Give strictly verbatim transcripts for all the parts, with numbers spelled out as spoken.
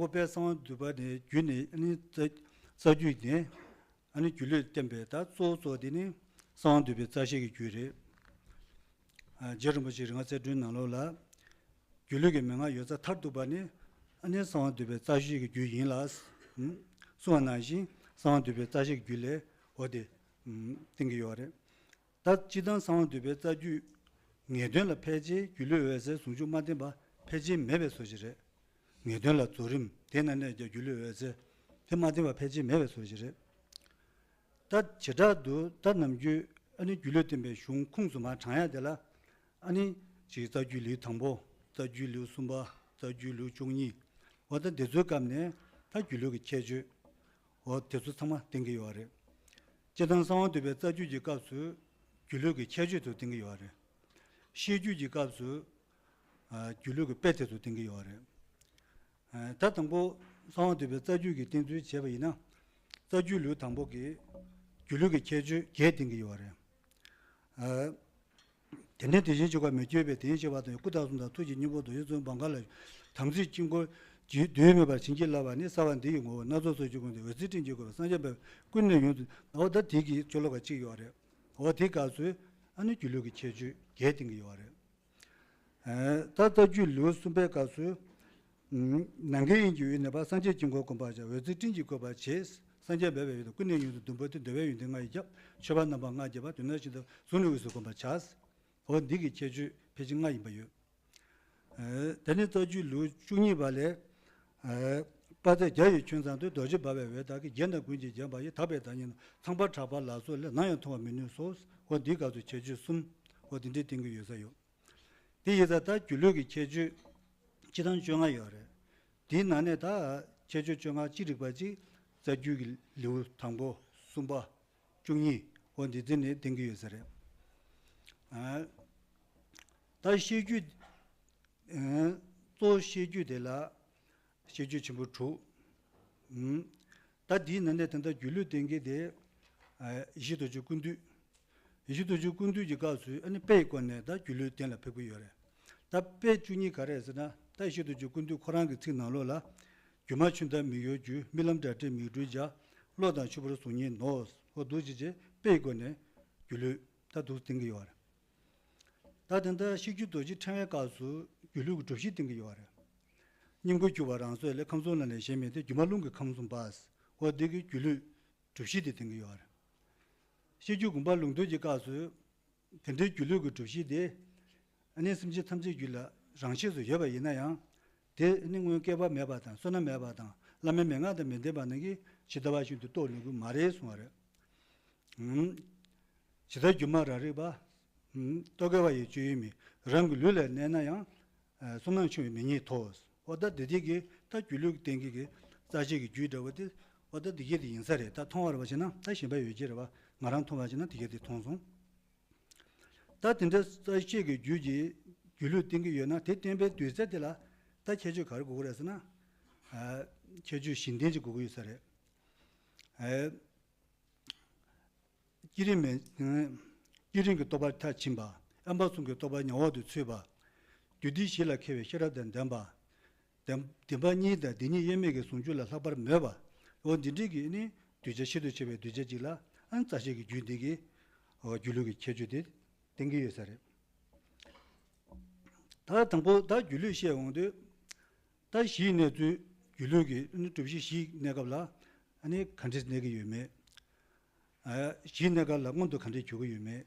ཁོ་པའི་གསང་བ་འདུས་པ་ནས་བརྒྱུད་ནས་ཨ་ནི་རྩ་རྩ་རྒྱུད་ནས་ཨ་ནི་སྒྱུ་ལུས་བསྟན་པའི་ད་གཙོ་བོ་གཙོ་བོ་དེ་ནི་གསང་བ་འདུས་པའི་རྩ་ཤེ་གི་རྒྱུད་རེད། ཨ་རྗེ་རིན་པོ་ཆེ་རིག་སྔགས་རྩལ་འགྲེལ་ནང་ལོགས་ལ། སྒྱུ་ལུས་ཀྱི་མན་ངག་ཡོད་ཚད་མཐར་ཐུག་པ་ནི་ཨ་ནི་གསང་བ་འདུས་པའི་རྩ་ཤེ་གི་རྒྱུད་ཡིན་ལ། ཨུམ། གསུངས་པ་ནང་བཞིན་གསང་བ་འདུས་པའི་རྩ་ཤེ་གི་རྒྱུད་ལས་འོ་དེ་ཨུམ་བསྟན་གྱི་ཡོད་རེད། ད་སྤྱིར་བཏང་གསང་བ་འདུས་པའི་རྩ་རྒྱུད་ངེས་དོན་ལ་ཕལ་ཆེར་སྒྱུ་ལུས་འོད་གསལ་ཟུང་འཇུག་མ་བསྟན་པ་ཕལ་ཆེར་མེད་པའི་བཟོ་ཞིག་རེད། ངེས་དོན་ལ་རྫོགས་རིམ་དེ་ན་གནས་ཀྱང་སྒྱུ་ལུས་འོད་གསལ་དེ་མ་བསྟན་པ་ཕལ་ཆེར་མེད་པའི་བཟོ་ཞིག་རེད། ད་བྱེ་བྲག་ཏུ་ད་ནམ་རྒྱུན་ཨ་ནི་སྒྱུ་ལུས་བསྟན་པའི་གཞུང་ཁུངས་སུ་མར་དྲངས་ཡ་དེ་ལ་ཨ་ནི་ཅིག་རྩ་རྒྱུད་ལེའུ་དང་པོ། རྩ་རྒྱུད་ལེའུ་གསུམ་པ། རྩ་རྒྱུད་ལེའུ་བཅུ་གཉིས། འོ་ད་དེ་ཚོའི་སྐབས་ནས་ད་སྒྱུ་ལུས་ཀྱི་ཁྱད་ཆོས་འོ་དེ་ཚོ་ཚང་མ་བསྟན་གྱི་ཡོད་རེད། སྤྱིར་བཏང་གསང་བ་འདུས་པའི་རྩ་རྒྱུད་ཀྱི་སྐབས་སུ་སྒྱུ་ལུས་ཀྱི་ཁྱད་ཆོས་ཚོ་བསྟན་གྱི་ཡོད་རེད། ཤེས་རྒྱུད་ཀྱི་སྐབས་སུ་ཨ་སྒྱུ་ལུས་ཀྱི་དཔེ་དེ་ཚོ་བསྟན་གྱི་ཡོད་རེད། ཨ་ད་དང་པོ་གསང་བ་འདུས་པའི་རྩ་རྒྱུད་ཀྱི་བསྟན་ཚུལ་བྱས་པ་ཡིན་ན། རྩ་རྒྱུད་ལེའུ་དང་པོ་གི་སྒྱུ་ལུས་ཀྱི་ཁྱད་ཆོས་བརྒྱད་བསྟན་གྱི་ཡོད་རེད། ཨ་དེ་ནས་དེ་བཞིན་གཤེགས་པ་མི་བསྐྱོད་པའི་དེ་བཞིན་གཤེགས་པ་དང་། སྐུ་དང་གསུང་དང་ཐུགས་ཀྱི་སྙིང་པོ་རྡོ་རྗེ་ཚོམ་བུ་ག་ལ། དམ་ཚིག་དཀྱིལ་འཁོར་རྒྱུད་དུ་མེད་པར་བྱིན་གྱིས་བརླབས་པ་ནི། གསང་བ་འདི་ཡི་ངོ་བོ་སྣ་ཚོགས་སོགས་ཀྱི་ཀུན་ཏུ་འོད་ཟེར་སྤྲིན་གྱིས་བསྐོར་བ། སངས་རྒྱས་པའི་ཀུན་ནས་ཡོངས་སུ། འོ་ད་དེ་གི་ཤོ་ལོ་ཀ་གཅིག་ཡོད་རེད། འོ་དེ་སྐབས་སུ་ཨ་ནི་སྒྱུ་ལུས་ཀྱི་ཁྱད་ཆོས་བརྒྱད་བསྟན་གྱི་ཡོད་རེད། ཨ་ད་རྩ་རྒྱུད་ལེའུ་གསུམ་པའི་སྐབས་སུ། ཨུམ། ནམ་མཁའི་དབྱིངས་ཀྱི་དབུས་ན་པ། སངས་རྒྱས་དཀྱིལ་འཁོར་བསྒོམ་པར་བྱ། འོད་ཟེར་སྤྲིན་གྱིས་བསྐོར་བར་བྱེད། སངས་རྒྱས་འབད་པའི་ཡུལ་དུ་ཀུན་ནས་ཡོངས་སུ་བསྡུ་བ་སྟེ། འདོད་པའི་ཡོན་ཏན་ལྔ་ཡིས་ཁྱབ། མཆོད་པ་རྣམ་པ་ལྔ་བགྱིས་པ། དོན་དམ་ཞིང་དུ་གཟུགས་ནི་འོད་གསལ་བསྒོམ་པར་བྱ། འོ་འདི་གི་ཁྱད་ཆོས་ཕལ་ཆེར་ལྔ་ཡིན་པ་ཡོད། ཨ་དེ་ནས་རྩ་རྒྱུད་ལེའུ་བཅུ་གཉིས་པ་ལས། ཨ་དཔག་ཚད་བརྒྱ་ཡི་ཁྱོན་ཙམ་དུ། རྡོ་རྗེ་འབར་བའི་འོད་དག་གིས། བརྒྱ་རྣམས་ཀུན་གྱིས་བརྒྱན་པ་ཡི། དག་པའི་བདག་ཉིད་རྣམས་ཚངས་པར་གྲགས་པ་ལ་སོགས་ལས། ནམ་ཡང་མཐོང་བར་མི་ནུས་སོ། འོ་འདིའི་སྐབས་སུ་ཁྱད་ཆོས་གསུམ། འོ་འདི་འདྲའི་བསྟན་གྱི་ཡོད་ས་ཡོད། དེ་ཡིན་ཙང་ད་སྒྱུ་ལུས་ཀྱི་ཁྱད་ཆོས་སྤྱིར་བཏང་བཅོ་ལྔ་ཡོད་རེད། དེའི་ནང་ནས་ད་ཁྱད་ཆོས་བཅོ་ལྔ་ཅི་རིགས་པ་ཅིག་རྩ་རྒྱུད་ཀྱི་ལེའུ་དང་པོ། གསུམ་པ། བཅུ་གཉིས། འོ་འདི་ཚོ་ནས་བསྟན་གྱི་ཡོད་ས་རེད། ཨ་ད་ཤེས་རྒྱུད། ཨ་གཙོ་བོ་ཤེས་རྒྱུད་དེ་ལ་ཤེས་རྒྱུད་ཆེན་པོ་དྲུག། ཨུམ། ད་འདིའི་ནང་ནས་ད་ལྟ་སྒྱུ་ལུས་བསྟན་གྱི་དེ་ཨ་ཡེ་ཤེས་རྡོ་རྗེ་ཀུན་བཏུས། ཡེ་ཤེས་རྡོ་རྗེ་ཀུན་བཏུས་ཀྱི་སྐབས་སུ་ཨ་ནི་དཔེ་ཡི་སྒོ་ནས་ད་སྒྱུ་ལུས་གཏན་ལ་ཕེབས་ཀྱི་ཡོད་རེད། ད་དཔེ་བཅུ་གཉིས་ག་རེ་ཟེར་ན། ད་ཡེ་ཤེས་རྡོ་རྗེ་ཀུན་བཏུས་ཁོ་རང་གི་ཚིག་ནང་ལོགས་ལ། སྒྱུ་མ་ཆོས་མཐའ་མིག་ཡོར་སྒྱུ། རྨི་ལམ་འདྲ་འདྲའི་མིག་འཕྲུལ་བྱ། གློག་དང་ཆུ་བུར་གཟུགས་བརྙན་ནོ། འོ་འདུག་ཅེས་བྱས་དཔེ་ཡི་སྒོ་ནས་སྒྱུ་ལུས་ད་འདུག་བསྟན་གྱི་ཡོད་རེད། ད་དེ་འདྲ་ཤེས་རྒྱུད་རྡོ་རྗེ་ཕྲེང་བའི་སྐབས་སུ་སྒྱུ་ལུས་ཀྱི་སྒྲུབ་གཞི་བསྟན་གྱི་ཡོད་རེད། སྙིང་པོ་གྱུར་པ་རང་སོ་ལས། ཁམས་གསུམ་ལ་ནི་གཞན་མེད་དེ། སྒྱུ་མ་རླུང་གི་ཁམས་གསུམ་པ། འོ་འདི་གི་སྒྱུ་ལུས་སྒྲུབ་གཞི་དེ་བསྟན་གྱི་ཡོད་རེད། ཤེས་རྒྱུད་དགོངས་པ་ལུང་དོན་གྱི་སྐབས་སུ་དེ་འདྲའི་སྒྱུ་ལུས་ཀྱི་སྒྲུབ་གཞི་དེ་ཨ་ནི་སེམས་ཅན་ཐམས་ཅད་རྒྱུད་ལ་རང་ཆས་སུ་ཡོད་པ་ཡིན་ན་ཡང་། དེ་ཨ་ནི་སྔོན་བསྐལ་པ་མེད་པ་དང་། བསོད་ནམས་མེད་པ་དང་། བླ་མའི་མན་ངག་དང་མི་ལྡན་པ་རྣམས་ཀྱིས་ཇི་ལྟ་བ་བཞིན་དུ་རྟོགས་ནུས་ཀྱི་མ་རེད་གསུངས་པ་རེད། ཇི་ལྟར་སྒྱུ་མ་རང་རིག་པ། རྟོག་གེ་བ་ཡི་སྤྱོད་ཡུལ་མིན། རང་གི་ལུས་ལ་གནས་ན་ཡང་། བསོད་ནམས་ཆུང་བས་མི་རྙེད་དོ། འོ་ད་འདི་དེ་གི་ད་སྒྱུ་ལུས་ཀྱི་སྟེང་གི་གི་རྩ་ཤེ་གི་རྒྱུད་འདྲ་བོ་དེ། འོ་ད་འདི་གི་དེ་ཡིན་ས་རེད། ད་མཐོང་བ་རེད་པ་བྱས་ན་ད་ཞེན་པ་ཡོད་ཀྱི་རེད་པ། ང་རང་མཐོང་བ་བྱས་ན་འདི་གི་དེ་མཐོང་སོང་། ད་དེ་འདྲ་རྩ་ཤེ་གི་རྒྱུད་ཀྱི་སྒྱུ་ལུས་བསྟན་གྱི་ཡོད་ན། དེ་བསྟན་པའི་དུས་ཚོད་དེ་ལ་ད་ཁྱད་ཆོས་ག་རེ་དགོས་ཀྱི་རེད་ཟེར་ན། ཨ་ཁྱད་ཆོས་གཞན་ལྡན་ཅིག་དགོས་ཀྱི་ཡོད་ས་རེད། ཨ་བསྐྱེད་རིམ་མེད། བསྐྱེད་རིམ་གྱི་རྟོགས་པ་མཐར་ཕྱིན་པ། དབེན་པ་གསུམ་གྱི་རྟོགས་པ་ཉམས་འོག་ཏུ་ཚུད་པ། རྒྱུ་འདི་གཞི་ལ་མཁས་པའི་ཤེས་རབ་དང་ལྡན་པ། བདེན་བདེན་པ་གཉིས་དང་བདེན་གཉིས་དབྱེར་མེད་ཀྱི་ཟུང་འཇུག་ལ་ལྷག་པར་མོས་པ། འོ་འདི་འདྲའི་གི་ནི་གདུལ་བྱ་ཤིན་ཏུ་ཆེ་བའི་གདུལ་བྱ་ཅིག་ལ་ཨ་ནི་རྩ་ཤེ་གི་རྒྱུད་འདི་གི་འོ་སྒྱུ་ལུས་ཀྱི་ཁྱད་ཆོས་དེ་བསྟན་གྱི་ཡོད་ས་རེད། ད་དང་པོ་ད་སྒྱུ་ལུས་བཤད་འོང་དུས། ད་གཞིའི་གནས་ཚུལ་སྒྱུ་ལུས་ཀྱི་ཨ་ནི་སྒྲུབ་གཞི་གཞིའི་གནས་སྐབས་ལ་ཨ་ནི་ག་འདྲས་གནས་ཀྱི་ཡོད་མེད། ཨ་གཞིའི་གནས་སྐབས་ལ་མངོན་དུ་ག་འདྲས་གྱུར་གྱི་ཡོད་མེད།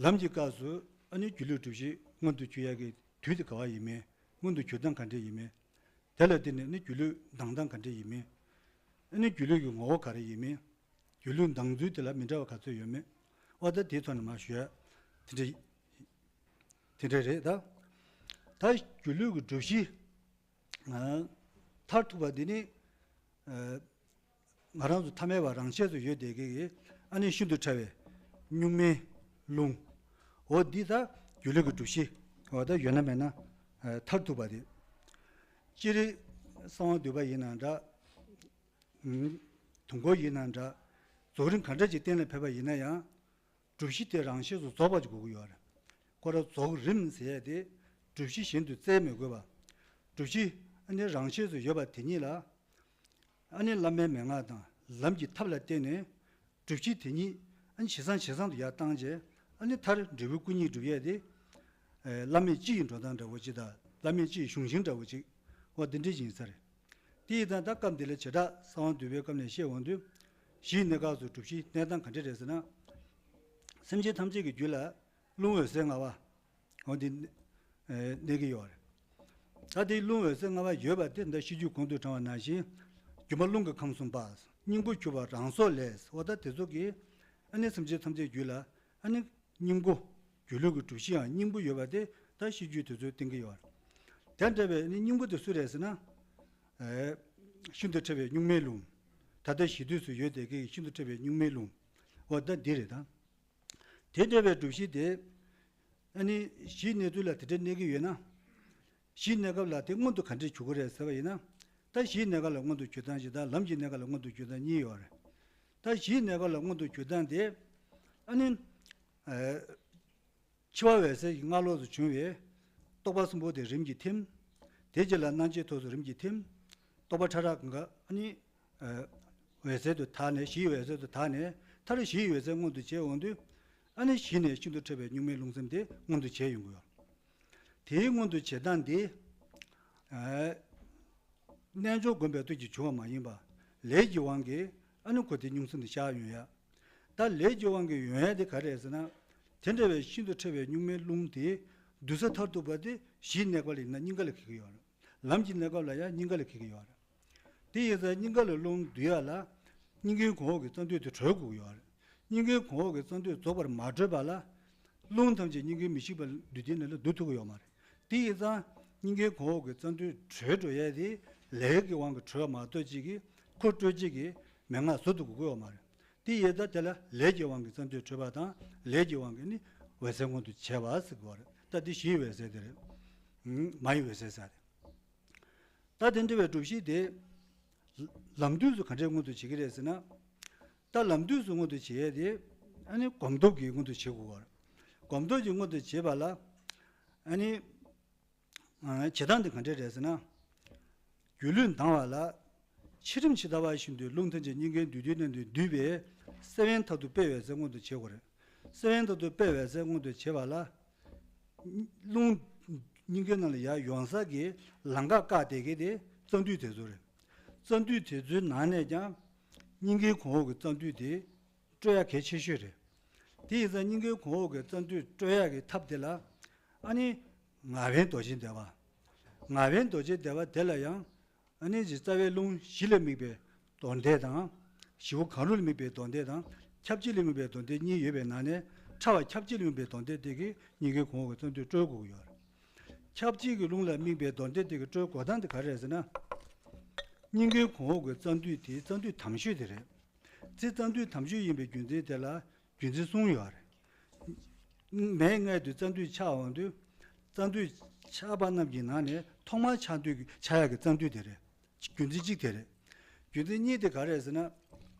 ལམ་གྱི་སྐབས་སུ་ཨ་ནི་སྒྱུ་ལུས་སྒྲུབ་གཞི་མངོན་དུ་གྱུར་ཡག་གི་དུས་དེ་ག་བ་ཡིན་མེད། མངོན་དུ་གྱུར་སྟངས་ག་འདྲས་ཡིན་མེད། དེ་ལ་བརྟེན་ནས་ཨ་ནི་སྒྱུ་ལུས་ལྡང་སྟངས་ག་འདྲས་ཡིན་མེད། ཨ་ནི་སྒྱུ་ལུས་ཀྱི་ངོ་བོ་ག་རེ་ཡིན་མེད། སྒྱུ་ལུས་ལྡང་ཚུལ་དེ་ལ་མི་འདྲ་བ་ག་ཚོད་ཡོད་མེད། འོ་ད་དེའི་ཐོག་ནས་མར་ཞུ་ཡ་དེ་འདྲ་དེ་འདྲ་རེད་ད། ད་སྒྱུ་ལུས་ཀྱི་སྒྲུབ་གཞི་ཨ་མཐར་ཐུག་པ་འདི་ནི་ཨ་ང་རང་ཚོ་ཐ་མལ་པ་རང་ཆས་སུ་ཡོད་བསྡད་མཁན་གྱི་ཨ་ནི་ཤིན་ཏུ་ཕྲ་བའི་གཉུག་མའི་རླུང་། འོ་འདི་ད་སྒྱུ་ལུས་ཀྱི་སྒྲུབ་གཞི་འོ་ད་ཡོད་ན་མེད་ན་ཨ་མཐར་ཐུག་པ་རེད། སྤྱིར་གསང་བ་འདུས་པ་ཡིན་ན་འདྲ། ཨུམ། དུས་འཁོར་ཡིན་ན་འདྲ། རྫོགས་རིམ་ག་འདྲ་ཅིག་གཏན་ལ་ཕེབས་པ་ཡིན་ན་ཡང་། སྒྲུབ་གཞི་དེ་རང་ཆས་སུ་རྫོགས་པ་ཅིག་དགོས་ཀྱི་ཡོད་རེད། ཁོ་རང་རྫོགས་རིམ་ཟེར་ཡས་དེ་སྒྲུབ་གཞི་གཞན་དུ་བཙལ་མི་དགོས་པ། སྒྲུབ་གཞི་ ཨ་ནི་རང་ཆས་སུ་ཡོད་པ་དེ་ཉིད་ལ། ཨ་ནི་བླ་མའི་མན་ངག་དང་ལམ་གྱི་ཐབས་ལ་བརྟེན་ནས་སྒྲུབ་གཞི་དེ་ཉིད་ཨ་ནི་ཇེ་བཟང་ཇེ་བཟང་དུ་ཡར་བཏང་རྗེས། ཨ་ནི་མཐར་འབྲས་བུ་སྐུ་གཉིས་སྒྲུབ་ཡས་དེ། ཨེ། བླ་མེད་སྤྱི་ཡི་འགྲོ་སྟངས་འདྲ་བོ་ཅིག་དང་བླ་མེད་སྤྱི་ཡི་གཞུང་ཤིང་འདྲ་བོ་ཅིག་འོ་དེ་འདྲ་ཅིག་ཡིན་ས་རེད། དེ་ཡིན་ཙང་ད་སྐབས་འདི་ལ་བྱེ་བྲག་གསང་བ་འདུས་པའི་སྐབས་ནས་བཤད་འོང་དུས། གཞིའི་གནས་སྐབས་སུ་སྒྲུབ་གཞིའི་གནས་སྟངས་ག་འདྲ་རེད་ཟེར་ན། སེམས་ཅན་ཐམས་ཅད་ཀྱི་རྒྱུད་ལ་རླུང་འོད་གསལ་ལྔ་པ། འོ་འདི་གནས་ཀྱི་ཡོད་རེད། ད་དེ་རླུང་འོད་གསལ་ལྔ་པ་ཡོད་པ་དེ་འདི་ཤེས་རྒྱུད་གོང་དུ་དྲངས་པ་ནང་བཞིན། སྒྱུ་མ་རླུང་གི་ཁམས་གསུམ་པ། སྙིང་པོ་གྱུར་པ་རང་སྲོག་ལས། འོ་ད་དེ་ཚོ་གིས་ཨ་ནི་སེམས་ཅན་ཐམས་ཅད་རྒྱུད་ལ་ཨ་ནི་སྙིང་པོ། སྒྱུ་ལུས་ཀྱི་སྒྲུབ་གཞི་ཡང་སྙིང་པོ་ཡོད་པ་དེ་ད་ཤེས་རྒྱུད་དེ་ཚོས་བསྟན་གྱི་ཡོད་རེད། དེ་འདྲ་བའི་ནི་སྙིང་པོ་དེ་སུ་རེད་ཟེར་ན། ཨེ། ཤིན་ཏུ་ཕྲ་བའི་གཉུག་མའི་རླུང་། ད་ལྟ་གཞི་དུས་སུ་ཡོད་བསྡད་ཀྱི་ཤིན་ཏུ་ཕྲ་བའི་གཉུག་མའི་རླུང་། འོ་ད་འདི་རེད་ད། དེ་འདྲ་བའི་སྒྲུབ་གཞི་དེ། ཨ་ནི་གཞིའི་གནས་ཚུལ་ལ་དེ་འདྲ་གནས་ཀྱི་ཡོད་ན། གཞིའི་གནས་སྐབས་ལ་དེ་མངོན་དུ་ག་འདྲས་གྱུར་གྱི་རེད་ཟེར་བ་ཡིན་ན། ད་གཞིའི་གནས་སྐབས་ལ་མངོན་དུ་གྱུར་སྟངས་ཤིག་དང་ལམ་གྱི་གནས་སྐབས་ལ་མངོན་དུ་གྱུར་སྟངས་གཉིས་ཡོད་རེད། ད་གཞིའི་གནས་སྐབས་ལ་མངོན་དུ་གྱུར་སྟངས་དེ། ཨ་ནི། ཨེ། འཆི་བ་འོད་གསལ་གྱི་སྔ་ལོགས་སུ་བྱུང་བའི་རྟོག་པ་གསུམ་པོ་དེ་རིམ་གྱིས་ཐིམ། དེ་རྗེས་ལ་སྣང་མཆེད་ཐོགས་སུ་རིམ་གྱིས་ཐིམ། རྟོག་པ་ཕྲ་རགས་གང་ག་ཨ་ནི། ཨེ། འོད་གསལ་དུ་དག་ནས་གཞིའི་འོད་གསལ་དུ་དག་ནས་མཐར་གཞིའི་འོད་གསལ་མངོན་དུ་བྱས་འོང་དུས། ཨ་ནི་གཞི་ནས་ཤིན་ཏུ་ཕྲ་བའི་གཉུག་མའི་རླུང་སེམས་དེ་མངོན་དུ་བྱས་ཡོང་གི་ཡོད། དེའི་མངོན་དུ་བྱེད་སྟངས་འདི། ཨེ། རྣལ་འབྱོར་བསྒོམས་པའི་སྟོབས་ཀྱིས་བྱུང་བ་མ་ཡིན་པ། ལས་ཀྱི་དབང་གིས་ཨ་ནི་ཁོ་དེ་རླུང་སེམས་དེ་ཤར་ཡོང་ཡ། ད་ལས་ཀྱི་དབང་གིས་ཡོང་ཡ་དེ་ག་རེ་རེད་ཟེར་ན། དེ་འདྲ་བའི་ཤིན་ཏུ་ཕྲ་བའི་གཉུག་མའི་རླུང་དེ་འདུས་ས་མཐར་ཐུག་པ་དེ་གཞིའི་གནས་སྐབས་ལ་ཡིན་ན་སྙིང་ག་ལ་འཁེལ་གྱི་ཡོད་རེད། ལམ་གྱི་གནས་སྐབས་ལ་ཡང་སྙིང་ག་ལ་འཁེལ་གྱི་ཡོད་རེད། དེ་ཡིན་ཙང་སྙིང་ག་ལ་རླུང་འདུས་ཡ་ལ། སྙིང་གའི་གོང་འོག་གི་རྩ་མདུད་དེ་གྲོལ་དགོས་ཀྱི་ཡོད་རེད། སྙིང་གའི་གོང་འོག་གི་རྩ་མདུད་རྫོགས་པར་མ་གྲོལ་བ་ལ། རླུང་ཐམས་ཅད་སྙིང་གའི་མི་ཤིགས་པ་ལུས་རྟེན་ནང་ལ་འདུ་ཐུབ་ཀྱི་ཡོད་མ་རེད། དེ་ཡིན་ཙང་། སྙིང་གའི་གོང་འོག་གི་རྩ་མདུད་གྲོལ་འགྲོ་ཡས་དེ། ལས་ཀྱི་དབང་གིས་གྲོལ་བ་མ་གཏོགས་གཅིག་གིས་ཁོ་སྤྲོད་བྱེད་ཀྱི་མན་ངག་བཟོ་ཐུབ་དགོས་ཀྱི་ཡོད་མ་རེད། དེ་ཡིན་ཙང་དེ་ལ་ལས་ཀྱི་དབང་གིས་རྩ་མདུད་གྲོལ་བ་དང་ལས་ཀྱི་དབང་གིས་ནི་འོད་གསལ་མངོན་དུ་བྱས་པ་ཟེར་དགོས་པ་རེད། ད་དེ་གཞིའི་འོད་གསལ་དེ་རེད། མ་ཡི་འོད་གསལ་ཟེར་ཏེ། ད་དེ་འདྲ་བའི་སྒྲུབ་གཞི་དེ། ལམ་དུས་སུ་ག་འདྲས་མངོན་དུ་བྱེད་ཀྱི་རེད་ཟེར་ན། ད་ལམ་དུས་སུ་མངོན་དུ་བྱེད་ཡས་དེ། ཨ་ནི་སྒོམ་སྟོབས་ཀྱིས་མངོན་དུ་བྱེད་དགོས་པ་རེད། སྒོམ་སྟོབས་ཀྱིས་མངོན་དུ་བྱེད་པ་ལ། ཨ་ནི། ཨ། བྱེད་སྟངས་དེ་ག་འདྲས་རེད་ཟེར་ན། སྒྱུ་ལུས་ལྡང་བ་ལ། ཕྱི་རིམ་ཇི་ལྟ་བ་བཞིན་དུ་རླུང་ཐམས་ཅད་སྙིང་གའི་མདུད་སྡེའི་ནང་དུ་འདུས་པས་སེམས་དབེན་མཐར་ཐུག་དཔེ་འོད་གསལ་མངོན་དུ་བྱེད་དགོས་རེད། སེམས་དབེན་མཐར་ཐུག་དཔེ་འོད་གསལ་མངོན་དུ་བྱེད་པ་ལ། རླུང་སྙིང་གའི་ནང་ལ་ཡར་ཡོང་ས་གི་ལམ་ཁ་བཀག་བསྡད་མཁན་དེ་རྩ་མདུད་དེ་ཚོ་རེད། རྩ་མདུད་དེ་ཚོའི་ནང་ནས་ཀྱང་། སྙིང་གའི་གོང་འོག་གི་རྩ་མདུད་དེ་སྤྲོད་ཡ་གལ་ཆེ་ཤོས་རེད། དེ་ཡིན་ཙང་སྙིང་གའི་གོང་འོག་གི་རྩ་མདུད་སྤྲོད་ཡ་གི་ཐབས་དེ་ལ། ཨ་ནི། ངག་དབེན་རྡོ་རྗེ་བཟླས་པ། ངག་དབེན་རྡོ་རྗེ་བཟླས་པ་དེ་ལ་ཡང་། ཨ་ནི་རྩ་བའི་རླུང་བཞི་ལ་དམིགས་པའི་གདོན་བཟླས་དང་། བཞི་པོ་གང་རུང་ལ་དམིགས་པའི་གདོན་བཟླས་དང་། ཁྱབ་བྱེད་ལ་དམིགས་པའི་གདོན་བཟླས་གཉིས་ཡོད་པའི་ནང་ནས་ཕྲ་བ་ཁྱབ་བྱེད་ལ་དམིགས་པའི་གདོན་བཟླས་དེ་གིས་སྙིང་གའི་གོང་འོག་གི་རྩ་མདུད་སྤྲོད་དགོས་ཀྱི་ཡོད་རེད། ཁྱབ་བྱེད་ཀྱི་རླུང་ལ་དམིགས་པའི་གདོན་བཟླས་དེ་གིས་སྤྲོད་དགོས་སྟངས་དེ་ག་རེ་རེད་ཟེར་ན། སྙིང་གའི་གོང་འོག་གི་རྩ་མདུད་དེ་རྩ་མདུད་དམ་ཤོས་དེ་རེད། རྩ་མདུད་དམ་ཤོས་ཡིན་པའི་རྒྱུ་མཚན་དེ་ལ་རྒྱུ་མཚན་གསུམ་ཡོད་རེད། མའི་མངལ་དུ་རྩ་མདུད་ཆགས་འོང་དུས། རྩ་མདུད་ཆགས་པ་རྣམས་ཀྱི་ནང་ནས་ཐོག་མར་ཆགས་དུས་ཆགས་ཡག་གི་རྩ་མདུད་དེ་རེད། རྒྱུ་མཚན་གཅིག་དེ་རེད། རྒྱུ་མཚན་གཉིས་དེ་ག་རེ་རེད་ཟེར་ན།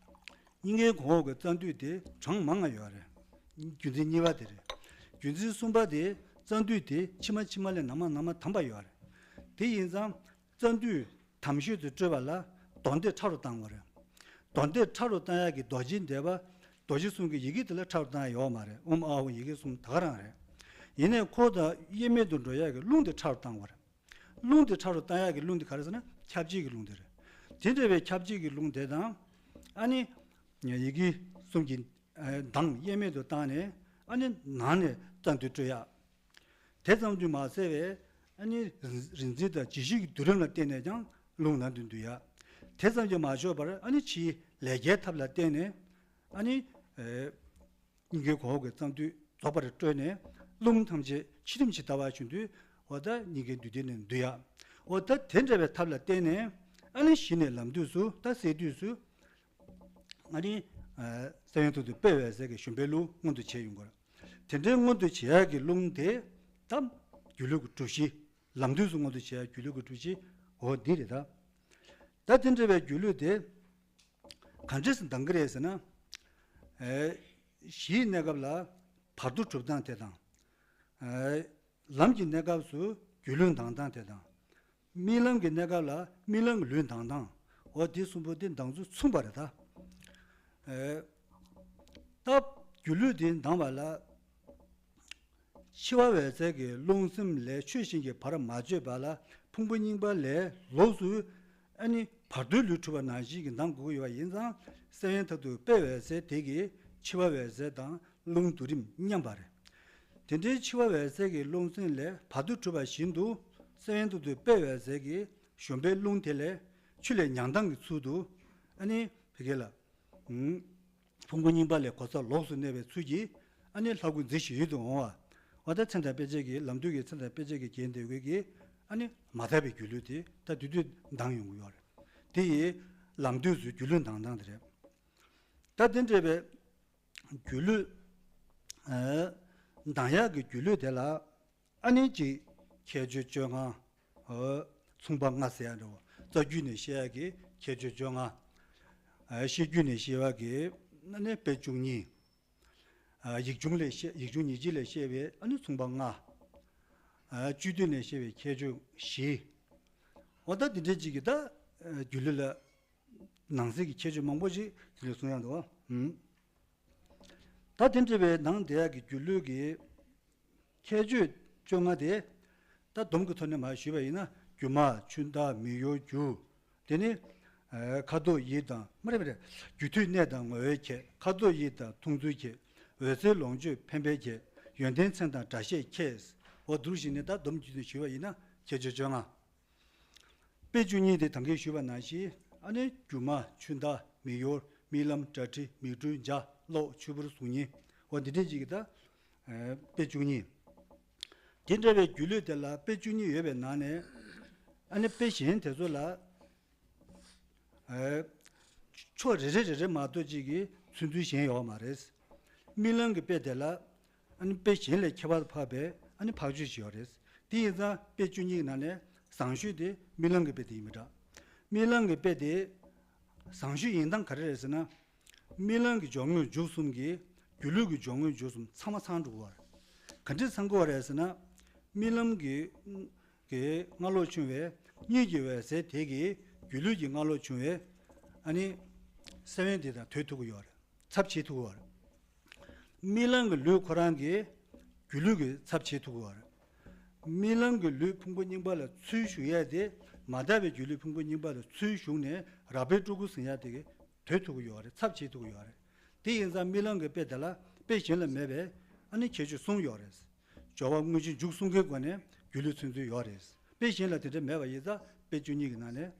སྙིང་གའི་གོང་འོག་གི་རྩ་མདུད་དེ་གྲངས་མང་ང་ཡོད་རེད། རྒྱུ་མཚན་གཉིས་པ་དེ་རེད། རྒྱུ་མཚན་གསུམ་པ་དེ་རྩ་མདུད་དེ་ཕྱི་མ་ཕྱི་མ་ལས་ནང་མ་ནང་མ་དམ་པ་ཡོད་རེད། དེ་ཡིན་ཙང་། རྩ་མདུད་དམ་ཤོས་སུ་སྤྲོད་པ་ལ་གདོན་བཟླས་ཕྲ་རུ་བཏང་བ་རེད། གདོན་བཟླས་ཕྲ་རུ་བཏང་ཡག་གི་རྡོ་རྗེ་བཟླས་པ། རྡོ་རྗེ་གསུམ་གྱི་ཡི་གེ་དེ་ལ་ཕྲ་རུ་བཏང་ཡག་ཡོད་མ་རེད། ཨོཾ་ཨཱཿཧཱུྃ་ཡི་གེ་གསུམ་ད་ག་རང་རེད། ཡིན་ནའི་ཁོ་དང་དབྱེར་མེད་དུ་འགྲོ་ཡག་གི་རླུང་དེ་ཕྲ་རུ་བཏང་བ་རེད། རླུང་དེ་ཕྲ་རུ་བཏང་ཡག་གི་རླུང་དེ་ག་རེ་ཟེར་ན་ཁྱབ་བྱེད་ཀྱི་རླུང་དེ་རེད། དེ་འདྲ་བའི་ཁྱབ་བྱེད་ཀྱི་རླུང་དེ་དང་། ཨ་ནི། ཡི་གེ་གསུམ་གྱི་གདངས་དབྱེར་མེད་དུ་བཏང་ནས། ཨ་ནི་ནང་ནས་རྩ་མདུད་སྤྲོད་ཡག་དེ་ཙམ་གྱིས་མ་ཚད་པའི། ཨ་ནི་རིག་འཛིན་དང་ལྗོན་ཤིང་གི་བསྡུས་རིམ་ལ་བརྟེན་ནས་ཀྱང་རླུང་ནང་དུ་འདུས་ཡག་དེ་ཙམ་གྱིས་མ་ཆོག་པར། ཨ་ནི་ཕྱིའི་ལས་རྒྱའི་ཐབས་ལ་བརྟེན་ནས། ཨ་ནི། ཨེ། སྙིང་གའི་གོང་འོག་གི་རྩ་མདུད་རྫོགས་པར་སྤྲོད་ནས། རླུང་ཐམས་ཅད་ཕྱི་རིམ་ཇི་ལྟ་བ་བཞིན་དུ། འོ་ད་སྙིང་གའི་མདུད་སྡེ་ནས་འདུས་ཡག་འོ་ད་དེ་འདྲ་བའི་ཐབས་ལ་བརྟེན་ནས། ཨ་ནི་གཞི་ནས་ལམ་དུས་སུ། ད་སད་དུས་སུ། ཨ་ནི། ཨེ། སེམས་དབེན་མཐར་ཐུག་དཔེ་འོད་གསལ་གྱི་བཞོན་པའི་རླུང་མངོན་དུ་བྱས་ཡོང་གི་ཡོད་རེད། དེ་འདྲའི་མངོན་དུ་བྱེད་ཡག་གི་རླུང་དེ། ད་སྒྱུ་ལུས་ཀྱི་སྒྲུབ་གཞི། ལམ་དུས་སུ་མངོན་དུ་བྱེད་ཡག་སྒྱུ་ལུས་ཀྱི་སྒྲུབ་གཞི། འོ་འདི་རེད་ད། ད་དེ་འདྲ་བའི་སྒྱུ་ལུས་དེ་ག་འདྲས་སེ་ལྡང་གི་རེད་ཟེར་ན། ཨེ། གཞིའི་གནས་སྐབས་ལ་བར་དོ་གྲུབ་སྟངས་དེ་དང་། ཨེ། ལམ་གྱི་གནས་སྐབས་སུ་སྒྱུ་ལུས་ལྡང་སྟངས་དེ་དང་། རྨི་ལམ་གྱི་གནས་སྐབས་ལ་རྨི་ལམ་གྱི་ལུས་ལྡང་སྟངས། འོ་དེ་གསུམ་པོ་དེ་ལྡང་ཚུལ་མཚུངས་པ་རེད་ད། ཨེ། ད་སྒྱུ་ལུས་དེ་ལྡང་བ་ལ། འཆི་བ་འོད་གསལ་གྱི་རླུང་སེམས་ལས་ཆོས་གཞན་གྱི་བར་མ་ཆོད་པ་ལ་ཕུང་པོ་རྙིང་པ་ལས་ལོགས་སུ། ཨ་ནི་བར་དོའི་ལུས་གྲུབ་པ་ནང་བཞིན་གྱི་ལྡང་དགོས་ཀྱི་ཡོད་པ་ཡིན་ཙང་། སེམས་ཡན་མཐར་ཐུག་དཔེ་འོད་གསལ་དེ་གིས་འཆི་བ་འོད་གསལ་དང་རླུང་སྡུད་རིམ་མཉམ་པ་རེད། དེ་འདྲའི་འཆི་བ་འོད་གསལ་གྱི་རླུང་སེམས་ལས་བར་དོ་གྲུབ་པ་བཞིན་དུ། སེམས་ཡན་མཐར་ཐུག་དཔེ་འོད་གསལ་གྱི་གཞོམ་པའི་རླུང་དེ་ལས་ཆུ་ལས་ཉང་ལྡང་གི་ཚུལ་དུ། ཨ་ནི་བི་གེ་ལ། ཕུང་པོ་རྙིང་པ་ལས་གོ་ས་ལོགས་སུ་གནས་པའི་ཚུལ་གྱིས། ཨ་ནི་ལྷ་སྐུ་མཛེས་ཤིང་ཡིད་དུ་འོང་བ། འོ་ད་མཚན་དང་དཔེ་བྱད་ཀྱི་ལམ་དུས་ཀྱི་མཚན་དང་དཔེ་བྱད་ཀྱི་རྒྱན་དེ་བས་ཀྱི། ཨ་ནི་མ་དག་པའི་སྒྱུ་ལུས་དེ་ད་དུས་དུས་ལྡང་ཡོང་གི་ཡོད་རེད། དེ་ཡི་ལམ་དུས་སུ་སྒྱུ་ལུས་ལྡང་སྟངས་དེ་རེད། ད་དེ་འདྲ་བའི་སྒྱུ་ལུས། ཨ། ལྡང་ཡག་གི་སྒྱུ་ལུས་དེ་ལ། ཨ་ནི་གཅིག་ཁྱད་ཆོས་བཅོ་ལྔ། ཨོ། མཚུངས་པ་ལྔ་ཟེར་ཡག་འདྲ་བོ། རྩ་རྒྱུད་ནས་བཤད་ཡག་གི་ཁྱད་ཆོས་བཅོ་ལྔ། ཨ། ཤེར་རྒྱུད་ནས་བཤད་ཡག་གི་ཨ་ནི་དཔེ་བཅུ་གཉིས། ཨ། ཡིག་ཆུང་ལས་བཤད། ཡིག་ཆུང་ཉེར་གཅིག་ལས་བཤད་པའི་ཨ་ནི་མཚུངས་པ་ལྔ། ཨ། བཅུད་བསྡུས་ནས་བཤད་པའི་ཁྱད་ཆོས་བཞི། འོ་ད་འདི་འདྲའི་གཅིག་གི་ད། ཨ། སྒྱུ་ལུས་ལ་ནང་གསེས་ཀྱི་ཁྱད་ཆོས་མང་པོ་ཞིག་དེ་ལས་གསུང་ཡག་འདུག་བ། ཨུམ། ད་དེ་འདྲ་བའི་ནང་དེ་ཡག་གི་སྒྱུ་ལུས་ཀྱི་ཁྱད་ཆོས་བཅོ་ལྔ་དེ། ད་སྡོམ་གྱི་ཐོག་ནས་མར་ཞུས་པ་ཡིན་ན། སྒྱུ་མ་ཆུ་ཟླ་མིག་ཡོར་སྒྱུ། དེ་ནི། ཨ། ཁ་དོག་ཡིད་དང་། མ་རེད་མ་རེད། སྒྱུ་འཕྲུལ་གནས་དང་ངོ་བོའི་ཁྱད། ཁ་དོག་ཡིད་དང་མཐོང་ཚུལ་ཁྱད། འོད་གསལ་ལོངས་སྤྱོད་འཕེན་པའི་ཁྱད། ཡོན་ཏན་མཚན་དང་སྒྲ་བཤད་ཁྱད། འོ་འདུག་བཞིན་ནས་ད་སྡོམ་གྱི་ཐོག་ནས་ཞུས་པ་ཡིན་ན་ཁྱད་ཆོས་བཅོ་ལྔ། དཔེ་བཅུ་གཉིས་དེ་ད་གིན་ཞུས་པ་ནང་བཞིན། ཨ་ནི་སྒྱུ་མ་ཆུ་ཟླ་མིག་ཡོར། རྨི་ལམ་སྒྲ་དྲི་མིག་འཕྲུལ་འཇའ་གློག་ཆུ་བུར་གཟུགས་བརྙན། འོ་འདི་འདྲའི་གཅིག་གི་ད། ཨ། དཔེ་བཅུ་གཉིས། དེ་འདྲ་བའི་སྒྱུ་ལུས་དེ་ལ་དཔེ་བཅུ་གཉིས་ཡོད་པའི་ནང་ནས། ཨ་ནི་དཔེ་གཞན་དེ་ཚོ་ལ། ཨ། ཕྱོགས་རེ་རེ་རེ་རེ་མ་གཏོགས་གཅིག་གི་མཚོན་ཚུལ་གཞན་ཡོད་མ་རེད། རྨི་ལམ་གྱི་དཔེ་དེ་ལ། ཨ་ནི་དཔེ་གཞན་ལས་ཁྱད་པར་འཕགས་པའི་ཨ་ནི་འཕགས་ཆོས་ཤིག་ཡོད་རེད། དེ་ཡིན་ཙང་དཔེ་བཅུ་གཉིས་ཀྱི་ནང་ནས་བཟང་ཤོས་དེ་རྨི་ལམ་གྱི་དཔེ་དེ་ཡིན་པ་འདྲ། རྨི་ལམ་གྱི་དཔེ་དེ་བཟང་ཤོས་ཡིན་སྟངས་ག་རེ་རེད་ཟེར་ན། རྨི་ལམ་གྱི་སྦྱོར་དངོས་མཇུག་གསུམ་གྱིས་སྒྱུ་ལུས་ཀྱི་སྦྱོར་དངོས་མཇུག་གསུམ་ཚང་མ་ཚང་འགྲོ་གི་ཡོད་རེད། ག་འདྲས་ཚང་གི་ཡོད་རེད་ཟེར་ན། རྨི་ལམ་གྱི་གི་སྔ་ལོགས་བྱུང་བའི་གཉིད་ཀྱི་འོད་གསལ་དེ་གིས་སྒྱུ་ལུས་ཀྱི་སྔ་ལོགས་བྱུང་བའི་ཨ་ནི་སེམས་དབེན་དེ་དང་དོད་ཐུབ་ཀྱི་ཡོད་རེད། ཚབ་བྱེད་ཐུབ་ཀྱི་ཡོད་རེད། རྨི་ལམ་གྱི་ལུས་ཁོ་རང་གིས་སྒྱུ་ལུས་ཀྱི་ཚབ་བྱེད་ཐུབ་ཀྱི་ཡོད་རེད། རྨི་ལམ་གྱི་ལུས་ཕུང་པོ་རྙིང་པ་ལ་ཚུར་ཞུགས་ཡས་དེ། མ་དག་པའི་སྒྱུ་ལུས་ཕུང་པོ་རྙིང་པ་ལ་ཚུར་ཞུགས་ནས་རགས་པའི་སྤྲུལ་སྐུ་ཟིན་ཡས་དེ་གིས་དོད་ཐུབ་ཀྱི་ཡོད་རེད། ཚབ་བྱེད་ཐུབ་ཀྱི་ཡོད་རེད། དེ་ཡིན་ཙང་རྨི་ལམ་གྱི་དཔེ་དེ་ལ་དཔེ་གཞན་ལ་མེད་པའི་ཨ་ནི་ཁྱད་ཆོས་གསུམ་ཡོད་རེད། སྦྱོར་བ་དངོས་གཞི་མཇུག་གསུམ་གའི་སྒོ་ནས་སྒྱུ་ལུས་མཚོན་ཚུལ་ཡོད་རེད། དཔེ་གཞན་ལ་དེ་འདྲ་མེད་པ་ཡིན་ཙང་དཔེ་བཅུ་གཉིས་ཀྱི་ནང་ནས་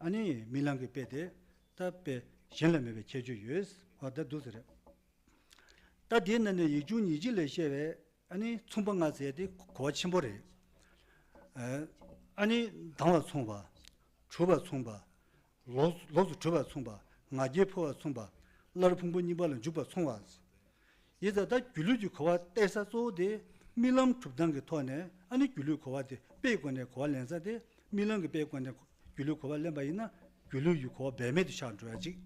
ཨ་ནི་རྨི་ལམ་གྱི་དཔེ་དེ་ད་དཔེ་གཞན་ལ་མེད་པའི་ཁྱད་ཆོས་ཡོད། འོ་ད་འདུག་ཟེར་རེད། ད་དེའི་ནང་ནས་ཡིག་ཆུང་ཉེར་གཅིག་ལས་བཤད་པའི་ཨ་ནི་མཚུངས་པ་ལྔ་ཟེར་དེ་གོ་བ་ཆེན་པོ་རེད། ཨ་ནི་ལྡང་བ་མཚུངས་པ། གྲུབ་པ་མཚུངས་པ། ལོགས་ལོགས་སུ་གྲུབ་པ་མཚུངས་པ། ང་རྒྱལ་འཕེལ་བ་མཚུངས་པ། སླར་ཕུང་པོ་རྙིང་པ་ལ་འཇུག་པ་མཚུངས་པ། ཡིན་ཙང་ད་སྒྱུ་ལུས་ཀྱི་གོ་བ་སྟེར་ས་གཙོ་བོ་དེ་རྨི་ལམ་གྲུབ་སྟངས་ཀྱི་ཐོག་ནས་ཨ་ནི་སྒྱུ་ལུས་གོ་བ་དེ་དཔེའི་སྒོ་ནས་གོ་བ་ལེན་ས་དེ། རྨི་ལམ་གྱི་དཔེའི་སྒོ་ནས་སྒྱུ་ལུས་གོ་བ་ལེན་པ་ཡིན་ན་སྒྱུ་ལུས་ཀྱི་གོ་བ་འབད་མེད་དུ་ཆགས་འགྲོ་ཡ་གཅིག་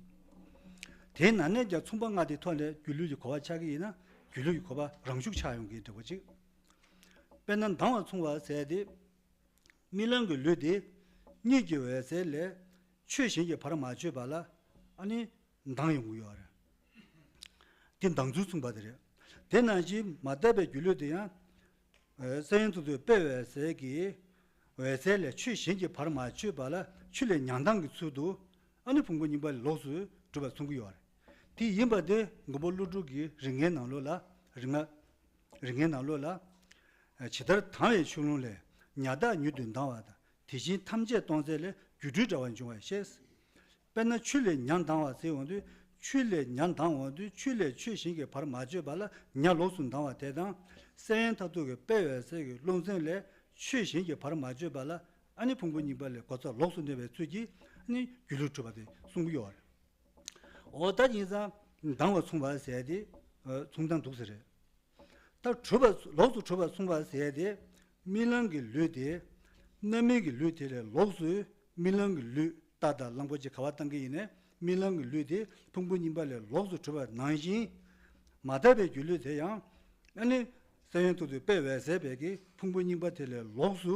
དེའི་ནང་ནས་ཀྱང་མཚུངས་པ་ལྔ་དེའི་ཐོག་ནས་སྒྱུ་ལུས་ཀྱི་གོ་བ་ཆགས་ཀྱི་ཡིན་ན་སྒྱུ་ལུས་ཀྱི་གོ་བ་རང་ཤུགས་ཆགས་ཡོང་གི་འདྲ་བོ་གཅིག་དཔེར་ན་ལྡང་བ་མཚུངས་པ་ཟེར་དེ། རྨི་ལམ་གྱི་ལུས་དེ་གཉིད་ཀྱི་འོད་གསལ་ལས་ཆོས་གཞན་གྱི་བར་མ་ཆོད་པ་ལ་ཨ་ནི་ལྡང་ཡོང་གི་ཡོད་རེད། དེ་ལྡང་ཚུལ་མཚུངས་པ་དེ་རེད། དེ་ནང་བཞིན་མ་དག་པའི་སྒྱུ་ལུས་དེ་ཡང་། ཨ། སེམས་ཡན་མཐར་ཐུག་དཔེ་འོད་གསལ་གྱི་འོད་གསལ་ལས་ཆོས་གཞན་གྱི་བར་མ་ཆོད་པ་ལ་ཆུ་ལས་ཉང་ལྡང་གི་ཚུལ་དུ་ཨ་ནི་ཕུང་པོ་རྙིང་པ་ལོགས་སུ་གྲུབ་པ་མཚུངས་ཀྱི་ཡོད་རེད། དེ་ཡིན་པ་དེ་མགོན་པོ་ཀླུ་སྒྲུབ་ཀྱི་རིགས་ལྔའི་ནང་ལོགས་ལ་རིགས་ལྔ། རིགས་ལྔའི་ནང་ལོགས་ལ། ཇི་ལྟར་དྭངས་པའི་ཆུ་ཀླུང་ལས། ཉ་བདག་མྱུར་དུ་ལྡང་བ་དང་། དེ་བཞིན་ཐམས་ཅད་སྟོང་རྩལ་ལས། སྒྱུ་འཕྲུལ་འདྲ་བ་འབྱུང་བར་ཤེས། དཔེར་ན་ཆུ་ལས་ཉ་ལྡང་བ་ཟེར་འོང་དུས་ཆུ་ལས་ཉ་ལྡང་འོང་དུས་ཆུ་ལས་ཆོས་གཞན་གྱི་བར་མ་ཆོད་པ་ལ་ཉ་ལོགས་སུ་ལྡང་བ་དེ་དང་། སེམས་ཡན་མཐར་ཐུག་གི་དཔེ་འོད་གསལ་གྱི་རླུང་སེམས་ལས་ཆོས་གཞན་གྱི་བར་མ་ཆོད་པ་ལ་ཨ་ནི་ཕུང་པོ་རྙིང་པ་ལས་གོ་ས་ལོགས་སུ་གནས་པའི་ཚུལ་གྱིས་ཨ་ནི་སྒྱུ་ལུས་གྲུབ་པ་དེ་གསུང་གི་ཡོད་རེད། འོ་ད་ཡིན་ཙང་ལྡང་བ་མཚུངས་པ་ཟེར་དེ་མཚུངས་སྟངས་འདུག་ཟེར་རེད། ད་གྲུབ་པ་ལོགས་སུ་གྲུབ་པ་མཚུངས་པ་ཟེར་དེ་རྨི་ལམ་གྱི་ལུས་དེ་རྣམ་སྨིན་གྱི་ལུས་དེ་ལས་ལོགས་སུ་རྨི་ལམ་གྱི་ལུས་རྟ་དང་གླང་པོ་ཆེ་ག་བ་བཏང་གི་ཡིན་ནའི་རྨི་ལམ་གྱི་ལུས་དེ་ཕུང་པོ་རྙིང་པ་ལས་ལོགས་སུ་གྲུབ་པ་ནང་བཞིན། མ་དག་པའི་སྒྱུ་ལུས་དེ་ཡང་ཨ་ནི་སེམས་ཡན་མཐར་ཐུག་དཔེ་འོད་གསལ་བས་ཀྱི་ཕུང་པོ་རྙིང་པ་དེ་ལས་ལོགས་སུ་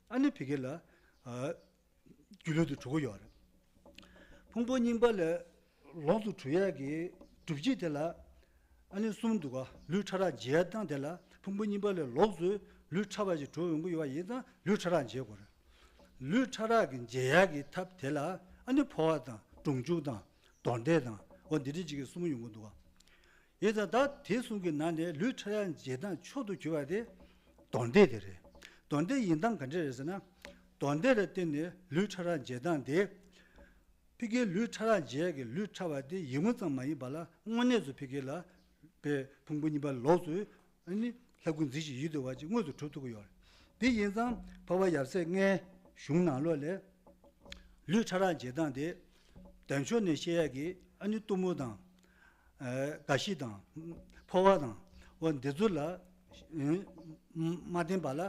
ཨ་ནི་ཕི་གེ་ལ་ ཨ་སྒྱུ་ལུས་དེ་གྲུབ་ཀྱི་ཡོད་རེད། ཕུང་པོ་རྙིང་པ་ལས་ལོགས་སུ་གྲུབ་ཡས་ཀྱི་སྒྲུབ་བྱེད་དེ་ལ་ཨ་ནི་གསུམ་འདུག་ག་ལུས་ཕྲ་རགས་འབྱེད་སྟངས་དེ་ལ་ཕུང་པོ་རྙིང་པ་ལས་ལོགས་སུ་ལུས་ཕྲ་བ་ཞིག་གྲུབ་ཡོང་གི་ཡོད་པ་ཡིན་ཙང་ལུས་ཕྲ་རགས་འབྱེད་དགོས་རེད། ལུས་ཕྲ་རགས་ཀྱི་འབྱེད་ཡས་ཀྱི་ཐབས་དེ་ལ་ཨ་ནི་འཕོ་བ་དང་སྒྲུབ་འཇུག་དང་མདོར་བསྡུས་དང་འོ་འདི་འདྲ་ཅིག་གི་གསུམ་ཡོང་གི་འདུག་ག་ཡིན་ཙང་ད་དེ་གསུམ་གྱི་ནང་ནས་ལུས་ཕྲ་རགས་འབྱེད་སྟངས་མཆོག་ཏུ་གྱུར་པ་དེ་མདོར་བསྡུས་དེ་རེད། མདོར་བསྡུས་ཡིན་སྟངས་ག་འདྲ་རེད་ཟེར་ན། མདོར་བསྡུས་ལ་བརྟེན་ནས་ལུས་ཕྲ་རགས་འབྱེད་སྟངས་དེ། ཕ་གིའི་ལུས་ཕྲ་རགས་འབྱེད་ཀྱི་ལུས་ཕྲ་བ་དེ་ཡིད་ངོ་ཙམ་མ་ཡིན་པ་ལ་དངོས་གནས་སུ་ཕ་གི་ལ་པའི་ཕུང་པོ་རྙིང་པ་ལོགས་སུ་ཨ་ནི་ལྷ་སྐུ་མཛེས་ཤིང་ཡིད་དུ་འོང་བ་ཅིག་དངོས་སུ་གྲུབ་ཐུབ་ཀྱི་ཡོད་རེད། དེ་ཡིན་ཙང་འཕགས་པ་ཡབ་སྲས་ལྔའི་གཞུང་ནང་ལོགས་ལས། ལུས་ཕྲ་རགས་འབྱེད་སྟངས་དེ། དལ་འབྱོར་ནས་བཤད་ཡས་ཀྱི་ཨ་ནི་གཏུམ་མོ་དང་། ཨ་རྒ་ཤི་དང་། འཕོ་བ་དང་། འོ་འདི་ཚོ་ལ། ཨ་མ་བརྟེན་པ་ལ།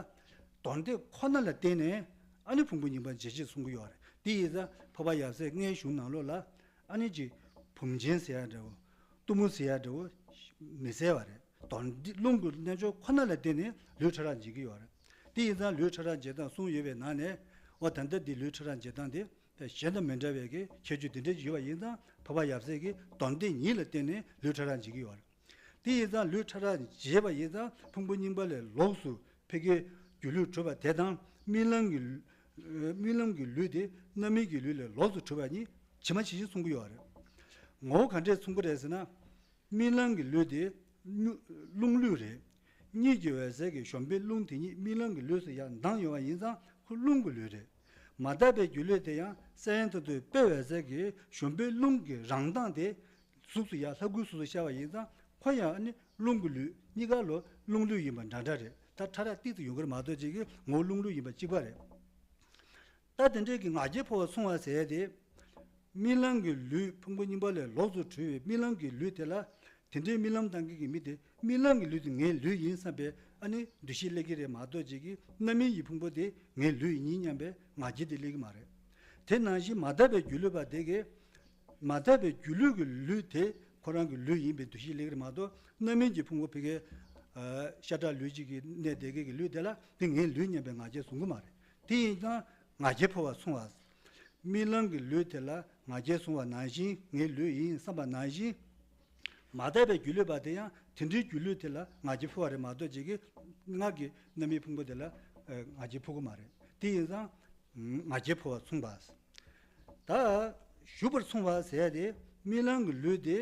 མདོར་བསྡུས་ཁོ་ན་ལ་བརྟེན་ནས་ཨ་ནི་ཕུང་པོ་རྙིང་པ་འབྱེད་ཅེས་གསུང་གི་ཡོད་རེད། དེ་ཡིན་ཙང་འཕགས་པ་ཡབ་སྲས་ལྔའི་གཞུང་ནང་ལོགས་ལ་ཨ་ནི་ཅིག་བུམ་ཅན་ཟེར་ཡ་འདྲ་བོ། གཏུམ་མོ་ཟེར་ཡ་འདྲ་བོ་མི་གསལ་བ་རེད། མདོར་བསྡུས་རླུང་གི་རྣལ་འབྱོར་ཁོ་ན་ལ་བརྟེན་ནས་ལུས་ཕྲ་རགས་འབྱེད་ཀྱི་ཡོད་རེད། དེ་ཡིན་ཙང་ལུས་ཕྲ་རགས་འབྱེད་སྟངས་གསུམ་ཡོད་པའི་ནང་ནས་འོ་ད་ལྟ་འདི་ལུས་ཕྲ་རགས་འབྱེད་སྟངས་དེ། གཞན་དང་མི་འདྲ་བའི་གི་ཁྱད་ཆོས་དེ་འདྲ་ཡོད་པ་ཡིན་ཙང་འཕགས་པ་ཡབ་སྲས་ཀྱིས་མདོར་བསྡུས་ཉིད་ལ་བརྟེན་ནས་ལུས་ཕྲ་རགས་འབྱེད་ཀྱི་ཡོད་རེད། དེ་ཡིན་ཙང་ལུས་ཕྲ་རགས་འབྱེད་པ་ཡིན་ཙང་ཕུང་པོ་རྙིང་པ་ལས་ལོགས་སུ་ཕ་གིའི་སྒྱུ་ལུས་གྲུབ་པ་དེ་དང་རྨི་ལམ་གྱི། རྨི་ལམ་གྱི་ལུས་དེ་རྣམ་སྨིན་གྱི་ལུས་ལས་ལོགས་སུ་གྲུབ་པ་གཉིས་ཇི་མ་ཇི་བཞིན་མཚུངས་ཀྱི་ཡོད་རེད། ངོ་བོ་ག་འདྲས་མཚུངས་ཀྱི་རེད་ཟེར་ན། རྨི་ལམ་གྱི་ལུས་དེ་རླུང་ལུས་རེད། གཉིད་ཀྱི་འོད་གསལ་གྱི་གཞོམ་པའི་རླུང་དེ་ཉིད་རྨི་ལམ་གྱི་ལུས་སུ་ཡང་ལྡང་ཡོང་བ་ཡིན་ཙང་ཁོ་རླུང་གི་ལུས་རེད། མ་དག་པའི་སྒྱུ་ལུས་དེ་ཡང་གསལ་ཡན་དུ་དུ་དཔེ་འོད་གསལ་གྱི་གཞོམ་པའི་རླུང་གི་རང་མདངས་དེ་གཟུགས་སུ་ཡང་ལྷ་སྐུའི་གཟུགས་སུ་ཤར་བ་ཡིན་ཙང་ཁོ་ཡང་ནི་རླུང་གི་ལུས་གཉིས་ཀ་ལོ་རླུང་ལུས་ཡིན་པ་འདྲ་འདྲ་རེད། ད་ཕྲ་རགས་ཏིག་ཙམ་ཡོང་གི་རེད་མ་གཏོགས་ཅིག་གི་ངོ་བོ་རླུང་ལུས་ཡིན་པ་གཅིག་པ་རེད། ད་དེ་འདྲའི་གི་ང་རྒྱལ་འཕོ་བ་མཚུངས་པ་ཟེར་ཡ་དེ། རྨི་ལམ་གྱི་ལུས་ཕུང་པོ་རྙིང་པ་ལས་ལོགས་སུ་གྲུབ་པའི་རྨི་ལམ་གྱི་ལུས་དེ་ལ། དེ་འདྲའི་རྨི་ལམ་བཏང་མཁན་གྱི་མི་དེ་རྨི་ལམ་གྱི་ལུས་དེ་ངའི་ལུས་ཡིན་བསམ་པའི་ཨ་ནི་འདུ་ཤེས་སླེབས་ཀྱི་རེད་མ་གཏོགས་ཅིག་གི་རྣམ་སྨིན་གྱི་ཕུང་པོ་དེ་ངའི་ལུས་ཡིན་སྙམ་པའི་ང་རྒྱལ་དེ་སླེབས་ཀྱི་མ་རེད། དེ་ནང་བཞིན་མ་དག་པའི་སྒྱུ་ལུས་པ་དེ་གིས། མ་དག་པའི་སྒྱུ་ལུས་ཀྱི་ལུས་དེ་ཁོ་རང་གི་ལུས་ཡིན་པའི་འདུ་ཤེས་སླེབས་ཀྱི་རེད་མ་གཏོགས་རྣམ་སྨིན་གྱི་ཕུང་པོ་ཕ་གིའི་ཤ་ཁྲག་ལུས་གཅིག་གི་གནས་བསྡད་མཁན་གྱི་ལུས་དེ་ལ་དེ་ངའི་ལུས་སྙམ་པའི་ང་རྒྱལ་བཟུང་གི་མ་རེད། དེ་ཡིན་ཙང་ང་རྒྱལ་འཕོ་བ་མཚུངས་པ། རྨི་ལམ་གྱི་ལུས་དེ་ལ་ང་རྒྱལ་བཟུང་བ་ནང་བཞིན་ངའི་ལུས་ཡིན་བསམ་པ་ནང་བཞིན། མ་དག་པའི་སྒྱུ་ལུས་པ་དེ་ཡང་དེ་འདྲའི་སྒྱུ་ལུས་དེ་ལ་ང་རྒྱལ་འཕོ་བ་རེད་མ་གཏོགས་ཅིག་གི་ང་གི་རྣམ་སྨིན་ཕུང་པོ་དེ་ལ་ང་རྒྱལ་འཕོ་གི་མ་རེད། དེ་ཡིན་ཙང་ང་རྒྱལ་འཕོ་བ་མཚུངས་པ། ད་ཞུགས་པར་མཚུངས་པ་ཟེར་ཡ་དེ་རྨི་ལམ་གྱི་ལུས་དེ་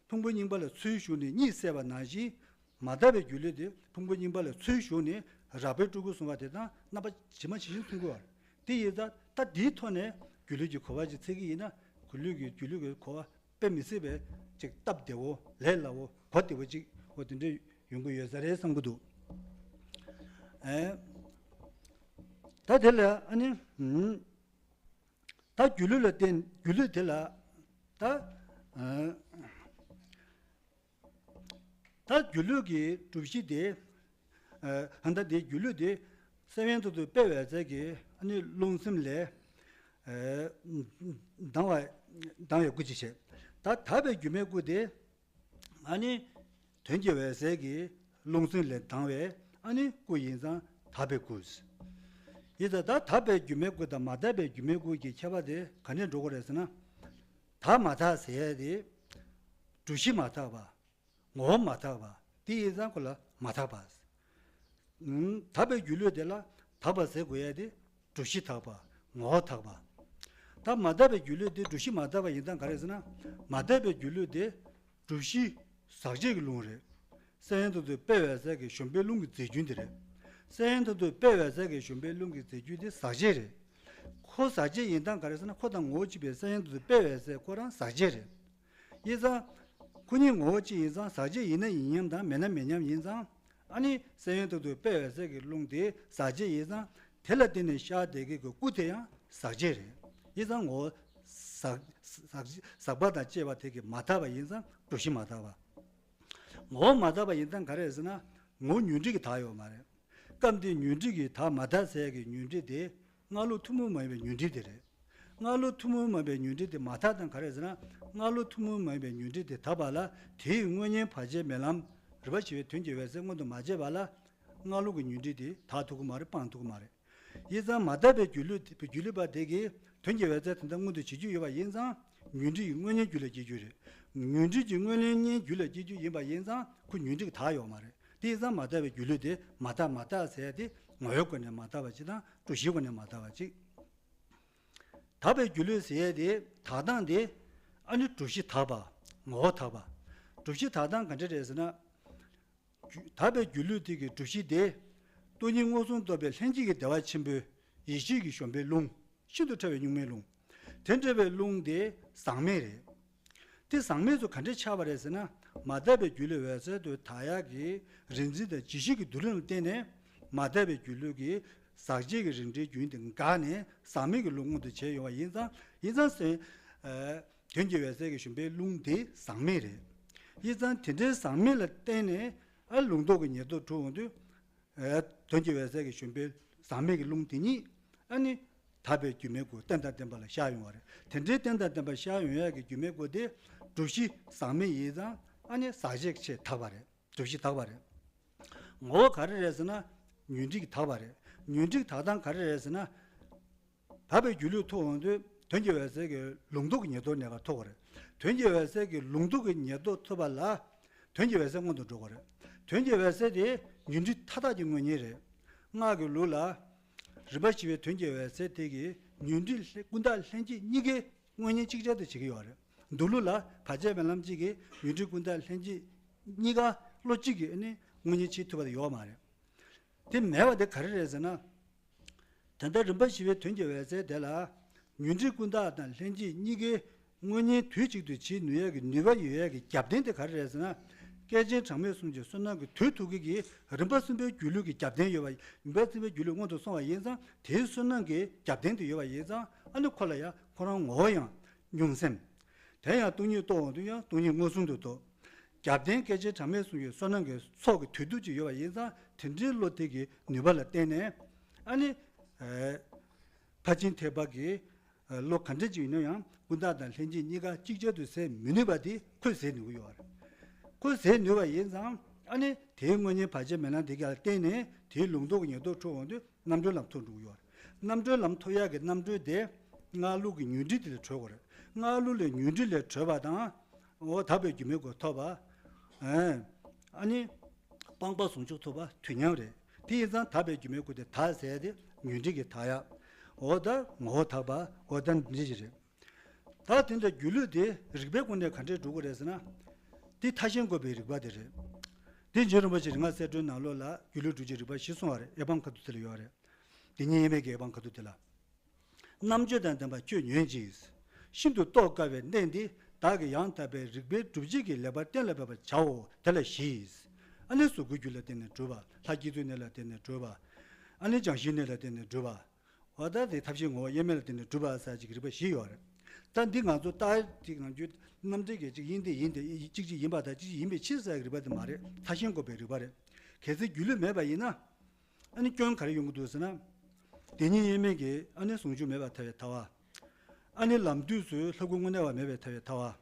ཕུང་པོ་རྙིང་པ་ལ་ཚུར་ཞུགས་ནས་གཉིད་སད་པ་ནང་བཞིན། མ་དག་པའི་སྒྱུ་ལུས་དེ་ཕུང་པོ་རྙིང་པ་ལ་ཚུར་ཞུགས་ནས་རགས་པའི་སྤྲུལ་སྐུ་བཟུང་བ་དེ་དང་རྣམ་པ་ཇི་མ་ཇི་བཞིན་མཚུངས་ཀྱི་ཡོད་རེད། དེ་ཡིན་ཙང་ད་འདིའི་ཐོག་ནས་སྒྱུ་ལུས་ཀྱི་གོ་བ་ཅིག་འཚོལ་གྱི་ཡིན་ན་སྒྱུ་ལུས་ཀྱི་སྒྱུ་ལུས་ཀྱི་གོ་བ་དཔེ་མི་སྲིད་པའི་ཅིག་སྟབས་བདེ་བོ་ལས་སླ་བོ་གོ་བདེ་བོ་ཅིག་འོ་དེ་འདྲ་ཡོང་གི་ཡོད་ས་རེད་བསམ་གྱི་འདུག་ཨེ། ད་དེ་ལ་ཨ་ནི། ད་སྒྱུ་ལུས་ལ་བརྟེན་སྒྱུ་ལུས་དེ་ལ་ད། ད་སྒྱུ་ལུས་ཀྱི་སྒྲུབ་གཞི་དེ། ཨ་ད་དེ་སྒྱུ་ལུས་དེ་གསལ་ཡན་དུ་དུ་དཔེ་འོད་གསལ་གྱི་ཨ་ནི་རླུང་སེམས་ལས། ལྡང་བ་ལྡང་བའི་སྐུ་ཅིག་བྱས། ད་དག་པའི་སྒྱུ་མའི་སྐུ་དེ། ཨ་ནི། དོན་གྱི་འོད་གསལ་གྱི་རླུང་སེམས་ལས་ལྡང་བའི་ཨ་ནི་སྐུ་ཡིན་ཙང་དག་པའི་སྐུ། ཡིན་ཙང་ད་དག་པའི་སྒྱུ་མའི་སྐུ་དང་མ་དག་པའི་སྒྱུ་མའི་སྐུ་གི་ཁྱད་པར་དེ་ག་ནས་འགྲོ་གི་རེད་ཟེར་ན། དག་མ་དག་ཟེར་ཡས་དེ། སྒྲུབ་གཞི་མ་དག་པ། ངོ་བོ་མ་དག་པ། དེ་ཡིན་ཙང་ཁོ་ལ་མ་དག་པ། ཨུམ། དག་པའི་སྒྱུ་ལུས་དེ་ལ་དག་པ་ཟེར་དགོས་ཡས་དེ། སྒྲུབ་གཞི་དག་པ། ངོ་བོ་དག་པ། ད་མ་དག་པའི་སྒྱུ་ལུས་དེ་སྒྲུབ་གཞི་མ་དག་པ་ཡིན་སྟངས་ག་རེ་ཟེར་ན། མ་དག་པའི་སྒྱུ་ལུས་དེ་སྒྲུབ་གཞི་ཟག་བཅས་ཀྱི་རླུང་རེད། གསལ་ཡན་དུ་དུ་དཔེ་འོད་གསལ་གྱི་གཞོམ་པའི་རླུང་གི་རྫས་རྒྱུན་དེ་རེད། གསལ་ཡན་དུ་དུ་དཔེ་འོད་གསལ་གྱི་གཞོམ་པའི་རླུང་གི་རྫས་རྒྱུན་དེ་ཟག་བཅས་རེད། ཁོ་ཟག་བཅས་ཡིན་སྟངས་ག་རེ་ཟེར་ན་ཁོ་དང་ངོ་བོ་གཅིག་པའི་གསལ་ཡན་དུ་དུ་དཔེ་འོད་གསལ་ཁོ་རང་ཟག་བཅས་རེད། ཡིན་ཙང་། ཁོ་གཉིས་ངོ་བོ་གཅིག་ཡིན་ཙང་ཟག་བཅས་ཡིན་ན་ཡིན་མཉམ་དང་མིན་ན་མིན་མཉམ་ཡིན་ཙང་། ཨ་ནི་གསལ་ཡན་དུ་དུ་དཔེ་འོད་གསལ་གྱི་རླུང་དེ་ཟག་བཅས་ཡིན་ཙང་དེ་ལ་བརྟེན་ནས་ཤར་བསྡད་མཁན་གྱི་སྐུ་དེ་ཡང་ཟག་བཅས་རེད། ཡིན་ཙང་ངོ་བོ་ཟག་ཟག་ཟག་པ་དང་བཅས་པ་དེ་གི་མ་དག་པ་ཡིན་ཙང་སྒྲུབ་གཞི་མ་དག་པ། ངོ་བོ་མ་དག་པ་ཡིན་ཙང་ག་རེ་རེད་ཟེར་ན། ངོ་བོ་ཉོན་སྒྲིབ་ཀྱིས་དག་ཡོད་མ་རེད། སྐབས་འདིའི་ཉོན་སྒྲིབ་ཀྱིས་དག་མ་དག་ཟེར་ཡག་གི་ཉོན་སྒྲིབ་དེ་སྔ་ལོགས་ཐུན་མོང་མ་ཡིན་པའི་ཉོན་སྒྲིབ་དེ་རེད། སྔ་ལོགས་ཐུན་མོང་མ་ཡིན་པའི་ཉོན་སྒྲིབ་དེ་མ་དག་དང་ག་རེ་ཟེར་ན། སྔ་ལོགས་ཐུན་མོང་མ་ཡིན་པའི་ཉོན་སྒྲིབ་དེ་དག་པ་ལ་དེའི་དངོས་གཉེན་བར་ཆད་མེད་ལམ་རིག་པ་ཞི་བའི་དོན་གྱི་འོད་གསལ་མངོན་དུ་མ་བྱས་པ་ལ། སྔ་ལོགས་ཀྱི་ཉོན་སྒྲིབ་དེ་དག་ཐུབ་ཀྱི་མ་རེད། སྤང་ཐུབ་ཀྱི་མ་རེད། ཡིན་ཙང་མ་དག་པའི་སྒྱུ་ལུས་སྒྱུ་ལུས་པ་དེ་གིས་དོན་གྱི་འོད་གསལ་དེ་འདྲ་མངོན་དུ་བྱེད་རྒྱུ་ཡོད་པ་ཡིན་ཙང་། ཉོན་སྒྲིབ་ཀྱི་དངོས་གཉེན་རྒྱུད་ལ་སྐྱེ་རྒྱུ་རེད། ཉོན་སྒྲིབ་ཀྱི་དངོས་གཉེན་རྒྱུད་ལ་སྐྱེ་རྒྱུ་ཡིན་པ་ཡིན་ཙང་ཁོ་ཉོན་སྒྲིབ་ཀྱི་དག་ཡོད་མ་རེད། དེ་ཡིན་ཙང་མ་དག་པའི་སྒྱུ་ལུས་དེ་མ་དག་མ་དག་ཟེར་ཡ་དེ་ངོ་བོའི་སྒོ་ནས་མ་དག་པ་གཅིག་དང་གྲུབ་གཞིའི་སྒོ་ནས་མ་དག་པ་གཅིག། དག་པའི་སྒྱུ་ལུས་ཟེར་ཡ་དེ་དག་སྟངས་དེ་ཨ་ནི་གྲུབ་གཞི་དག་པ། ངོ་བོ་དག་པ། གྲུབ་གཞི་དག་སྟངས་ག་འདྲ་རེད་ཟེར་ན། དག་པའི་སྒྱུ་ལུས་དེ་གི་གྲུབ་གཞི་དེ། སྟོང་ཉིད་མངོན་སུམ་རྟོགས་པའི་ལྷན་སྐྱེས་ཀྱི་བདེ་བ་ཆེན་པོའི་ཡེ་ཤེས་ཀྱི་གཞོམ་པའི་རླུང་། ཤིན་ཏུ་ཕྲ་བའི་གཉུག་མའི་རླུང་། དེ་འདྲ་བའི་རླུང་དེ་ཟག་མེད་རེད། དེ་ཟག་མེད་ཚོ་ག་འདྲས་ཆགས་པ་རེད་ཟེར་ན། མ་དག་པའི་སྒྱུ་ལུས་འོད་གསལ་དུ་དག་ཡག་གི་རིག་འཛིན་དང་ཇི་ཤེས་ཀྱི་བསྡུ་ལེན་ལ་བརྟེན་ནས། མ་དག་པའི་སྒྱུ་ལུས་ཀྱི་ཟག་བཅས་ཀྱི་རིགས་འདྲའི་རྒྱུན་དེ་འགག་ནས་ཟག་མེད་ཀྱི་ལུས་མངོན་དུ་བྱས་ཡོང་བ་ཡིན་ཙང་། ཡིན་ཙང་ཟེར། ཨ། དོན་གྱི་འོད་གསལ་གྱི་གཞོམ་པའི་རླུང་དེ་ཟག་མེད་རེད། ཡིན་ཙང་དེ་འདྲའི་ཟག་མེད་ལ་བརྟེན་ནས་ཨ་ལུང་རྟོགས་ཀྱི་ཉེར་བསྡོགས་གྲུབ་འོང་དུས། ཨ། དོན་གྱི་འོད་གསལ་གྱི་གཞོམ་པའི་ཟག་མེད་ཀྱི་རླུང་དེ་ཉིད་ཨ་ནི་དག་པའི་སྒྱུ་མའི་སྒོ་རྟེན་དང་བརྟེན་པ་ལ་ཤར་ཡོང་བ་རེད། དེ་འདྲའི་རྟེན་དང་བརྟེན་པ་ཤར་ཡོང་ཡག་གི་སྒྱུ་མའི་སྒོ་དེ་གྲུབ་གཞི་ཟག་མེད་ཡིན་ཙང་ཨ་ནི་ཟག་བཅས་ཆེས་དག་པ་རེད། གྲུབ་གཞི་དག་པ་རེད། ངོ་བོ་ག་རེ་རེད་ཟེར་ན། ཉོན་སྒྲིབ་ཀྱི་དག་པ་རེད། ཉོན་སྒྲིབ་དག་སྟངས་ག་རེ་རེད་ཟེར་ན། དག་པའི་སྒྱུ་ལུས་ཐོབ་འོང་དུས་དོན་གྱི་འོད་གསལ་གྱི་ལུང་རྟོགས་ཀྱི་ཉེར་བསྡོགས་གནས་སྐབས་ཐོབ་པ་རེད། དོན་གྱི་འོད་གསལ་གྱི་ལུང་རྟོགས་ཀྱི་ཉེར་བསྡོགས་ཐོབ་པ་ལ་དོན་གྱི་འོད་གསལ་མངོན་དུ་འགྲོ་དགོས་རེད། དོན་གྱི་འོད་གསལ་དེ་ཉོན་སྒྲིབ་མཐའ་དག་གི་དངོས་གཉེན་རེད། སྔགས་ཀྱི་ལུགས་ལ་རིམ་པ་བཞི་པའི་དོན་གྱི་འོད་གསལ་དེ་གིས་ཉོན་སྒྲིབ་ཀུན་བརྟགས་ལྷན་སྐྱེས་གཉིས་ཀའི་དངོས་གཉེན་ཅིག་ཅར་དུ་བྱེད་ཀྱི་ཡོད་རེད། མདོ་ལུགས་ལ་བར་ཆད་མེད་ལམ་གཅིག་གིས་ཉོན་སྒྲིབ་ཀུན་བརྟགས་ལྷན་སྐྱེས་གཉིས་ཀ་བློ་གཅིག་གིས་ནི་དངོས་གཉེན་བྱེད་ཐུབ་པ་དེ་ཡོད་མ་རེད། དེ་མེད་པ་དེ་ག་རེ་རེད་ཟེར་ན། ད་ལྟ་རིམ་པ་བཞི་པའི་དོན་གྱི་འོད་གསལ་དེ་ལ། ཉོན་སྒྲིབ་ཀུན་བརྟགས་དང་ལྷན་སྐྱེས་གཉིས་ཀའི་དངོས་གཉེན་དུས་གཅིག་ཏུ་བྱེད་ནུས་ཡག་གི་ནུས་པ་ཡོད་ཡག་གི་རྒྱབ་རྟེན་དེ་ག་རེ་རེད་ཟེར་ན། བསྐལ་ཆེན་གྲངས་མེད་གསུམ་གྱི་བསོད་ནམས་ཀྱི་དུས་ཐུག་གི་གི་རིམ་པ་གསུམ་པའི་སྒྱུ་ལུས་ཀྱི་རྒྱབ་རྟེན་ཡོད་པ། རིམ་པ་གསུམ་པའི་སྒྱུ་ལུས་མངོན་དུ་སོང་བ་ཡིན་ཙང་དེའི་བསོད་ནམས་ཀྱི་རྒྱབ་རྟེན་དེ་ཡོད་པ་ཡིན་ཙང་ཨ་ནི་ཁོ་ལ་ཡང་ཁོ་རང་ངོ་བོ་ཡང་སྙོམས་སེམས། དེ་ཡང་སྟོང་ཉིད་རྟོགས་འོང་དུས་ཡང་སྟོང་ཉིད་མངོན་སུམ་དུ་རྟོགས། རྒྱབ་རྟེན་བསྐལ་ཆེན་གྲངས་མེད་གསུམ་གྱི་བསོད་ནམས་ཀྱི་ཚོགས་ཀྱི་དུས་སྟོན་ཅིག་ཡོད་པ་ཡིན་ཙང་དེ་འདྲའི་བློ་དེ་གི་ནུས་པ་ལ་བརྟེན་ནས་ཨ་ནི། ཨ། ཕར་ཕྱིན་ཐེག་པ་གི་བློ་ག་འདྲ་ཅིག་ཡིན་ན་ཡང་ཀུན་བརྟགས་དང་ལྷན་སྐྱེས་གཉིས་ཀ་གཅིག་ཅར་དུ་ཟད་མི་ནུས་པ་དེ་ཁོས་ཟད་ནུས་ཀྱི་ཡོད་རེད། ཁོས་ཟད་ནུས་པ་ཡིན་ཙང་ཨ་ནི་དེའི་དངོས་གཉེན་བར་ཆད་མེད་ལམ་དེ་ག་ལ་བརྟེན་ནས་དེའི་ལུང་རྟོགས་ཀྱི་ཉེར་བསྡོགས་འཁྲུལ་འོང་དུས། རྣམ་གྲོལ་ལམ་ཐོབ་འགྲོ་གི་ཡོད་རེད། རྣམ་གྲོལ་ལམ་ཐོབ་ཡག་གི་རྣམ་གྲོལ་དེ་སྔགས་ལུགས་ཀྱི་ཉོན་སྒྲིབ་དེ་ལས་གྲོལ་དགོས་རེད། སྔགས་ལུགས་ལས་ཉོན་སྒྲིབ་ལས་གྲོལ་བ་དང་། འོ་དག་པའི་སྒྱུ་མའི་སྒོ་ཐོབ་པ། ཨ། ཨ་ནི། སྤངས་པ་ཟུང་འཇུག་ཐོབ་པ་དུས་མཉམ་རེད། དེ་ཡིན་ཙང་དག་པའི་སྒྱུ་མའི་སྒོ་དེ་དག་ཟེར་ཡ་དེ་ཉོན་སྒྲིབ་ཀྱི་དག་ཡག་འོ་ད་ངོ་བོ་དག་པ་འོ་ད་འདི་ཞིག་རེད། ད་དེ་འདྲ་སྒྱུ་ལུས་དེ་རིགས་པའི་སྒོ་ནས་ག་འདྲས་སྒྲུབ་དགོས་རེད་ཟེར་ན། དེ་མཐའ་གཞན་འགོག་པའི་རིགས་པ་དེ་རེད། དེ་རྗེ་རིན་པོ་ཆེ་རིགས་ལྔ་གསལ་སྒྲོན་ནང་ལོགས་ལ་སྒྱུ་ལུས་སྒྲུབ་བྱེད་རིགས་པ་བཞི་གསུངས་པ་རེད། དབྱེ་བམ་ཁ་ཐུག་དེ་ལ་ཡོད་རེད། དེ་ཉིད་དབྱེར་མེད་ཀྱི་དབྱེ་བམ་ཁ་ཐུག་དེ་ལ། རྣམ་དཔྱོད་དང་ལྡན་པ་ཁྱོད་ཉོན་ཅིག། ཤིན་ཏུ་རྟོགས་དཀའ་བའི་གནད་འདི་བདག་གིས་ཡང་དག་པའི་རིགས་པའི་སྒྲུབ་བྱེད་ཀྱི་ལེགས་པར་གཏན་ལ་འབེབས་པར་བྱའོ། དེ་ལ་བཞི། ཨ་ནི་གཟུགས་སྐུའི་རྒྱུད་ལ་བརྟེན་ནས་སྒྲུབ་པ། ལྷ་སྐྱེས་ཚོལ་གནས་ལ་བརྟེན་ནས་སྒྲུབ་པ། ཨ་ནི་བྱང་ཆུབ་གནས་ལ་བརྟེན་ནས་སྒྲུབ་པ། འོ་ད་དེ་ཐབས་ཤེས་ངོ་བོ་དབྱེར་མེད་ལ་བརྟེན་ནས་སྒྲུབ་པ་ཟེར་ཅིག་རིགས་པ་བཞི་ཡོད་རེད། ད་འདི་ང་ཚོ་ལྟ་ཅིག་ནང་རྒྱུད་རྣམ་འགྲེལ་གྱི་ཅིག་དབྱིངས་དེ་ཡིན་ཏེ་གཅིག་གཅིག་ཡིན་པ་དང་གཅིག་གཅིག་ཡིན་པའི་ཕྱིར་ཟེར་ཡག་གི་རིགས་པ་དེ་མ་རེད། མཐའ་གཞན་འགོག་པའི་རིགས་པ་རེད། གལ་སྲིད་སྒྱུ་ལུས་མེད་པ་ཡིན་ན། ཨ་ནི་སྐྱོན་ག་རེ་ཡོང་གི་འདུག་ཟེར་ན། དེ་ཉིད་དབྱེར་མེད་ཀྱི་ཨ་ནི་ཟུང་འཇུག་མེད་པར་ཐལ་བའི་ཐལ་བ། ཨ་ནི་ལམ་དུས་སུ་ལྷ་སྐུ་དངོས་གནས་པ་མེད་པའི་ཐལ་བའི་ཐལ་བ།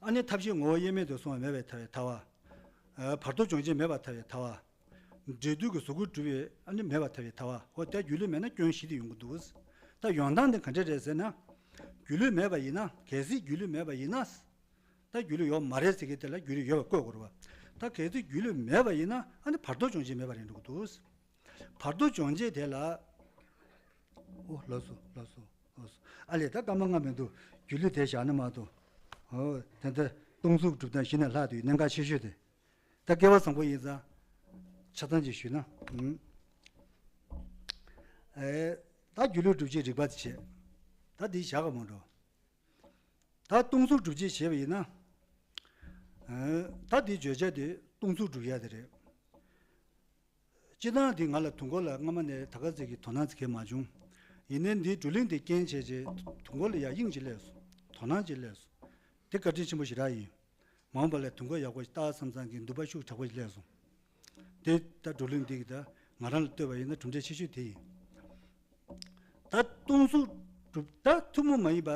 ཨ་ནི་ཐབས་ཤེས་ངོ་བོ་དབྱེར་མེད་དུ་སོང་བ་མེད་པའི་ཐལ་བའི་ཐལ་བ། བར་དོ་སྦྱོང་བྱེད་མེད་པར་ཐལ་བའི་ཐལ་བ། འབྲས་རྡུལ་གྱི་གཟུགས་སྐུ་གྲུབ་པའི་ཨ་ནི་མེད་པར་ཐལ་བའི་ཐལ་བ། འོ་ད་སྒྱུ་ལུས་མེད་ན་སྐྱོན་བཞི་དེ་ཡོང་གི་འདུག། ད་ཡོང་སྟངས་དེ་ག་འདྲ་རེད་ཟེར་ན། སྒྱུ་ལུས་མེད་པ་ཡིན་ན། གལ་སྲིད་སྒྱུ་ལུས་མེད་པ་ཡིན་ན། ད་སྒྱུ་ལུས་ཡོད་མ་རེད་ཟེར་གྱི་དེ་ལ་སྒྱུ་ལུས་ཡོད་པ་བཀོད་དགོས་རེད་བ། ད་གལ་སྲིད་སྒྱུ་ལུས་མེད་པ་ཡིན་ན་ཨ་ནི་བར་དོ་སྦྱོང་བྱེད་མེད་པ་རེད་འགྲོ་གི་འདུག། བར་དོ་སྦྱོང་བྱེད་དེ་ལ། ཨོ་ལགས་སོ་ལགས་སོ་ལགས་སོ། ཨ་ལས་ད་སྐར་མ་ལྔ་མི་འདུག། སྒྱུ་ལུས་དེ་བཞག་ན་མ་གཏོགས། ཨོ་དེ་ལྟར་སྟོང་གཟུགས་གྲུབ་སྟངས་གཞི་ནས་ལྷག་ཏུ་གནད་འགག་ཆེ་ཤོས་དེ། ད་སྐལ་བ་བཟང་པོ་ཡིན་ཙང་། ཆ་ཚང་ཅིག་ཞུས་ན། ཨུམ། ཨེ། ད་སྒྱུ་ལུས་སྒྲུབ་བྱེད་རིགས་པ་དེ་བྱས། ད་འདི་བཞག་ག་མ་འགྲོ། ད་སྟོང་གཟུགས་སྒྲུབ་བྱེད་བྱས་པ་ཡིན་ན། ཨ། ད་འདི་བརྗོད་བྱ་དེ་སྟོང་གཟུགས་སྒྲུབ་ཡ་དེ་རེད། སྤྱིར་བཏང་འདི་ང་ལ་དུས་འཁོར་ལ་སྔ་མ་ནས་ད་ག་ཚོད་ཀྱི་དོ་སྣང་ཙི་གེ་མ་བྱུང་། ཡིན་ནའི་འདིའི་བགྲོ་གླེང་འདི་རྐྱེན་བྱས་རྗེས་དུས་འཁོར་ལ་ཡ་དབྱིངས་ཅིག་སླེབས་སོང་། དོ་སྣང་ཅིག་སླེབས་སོང་། དེ་བཀའ་དྲིན་ཆེན་པོ་ཞེ་དྲག་ཡིན། མ་འོངས་པ་ལ་དུས་འཁོར་ཡག་པོ་ཞིག་བལྟ་བསམ་བསམ་གྱི་འདུན་པ་ཤུགས་དྲག་པོ་ཞིག་སླེབས་སོང་། དེ་ད་བགྲོ་གླེང་འདི་གི་ད་ང་རང་ལ་ལྟོས་པ་ཡིན་ན་གྲུབ་འབྲས་ཆེ་ཤོས་དེ་ཡིན། ད་སྟོང་གཟུགས་གྲུབ། ད་ཐུན་མོང་མ་ཡིན་པ།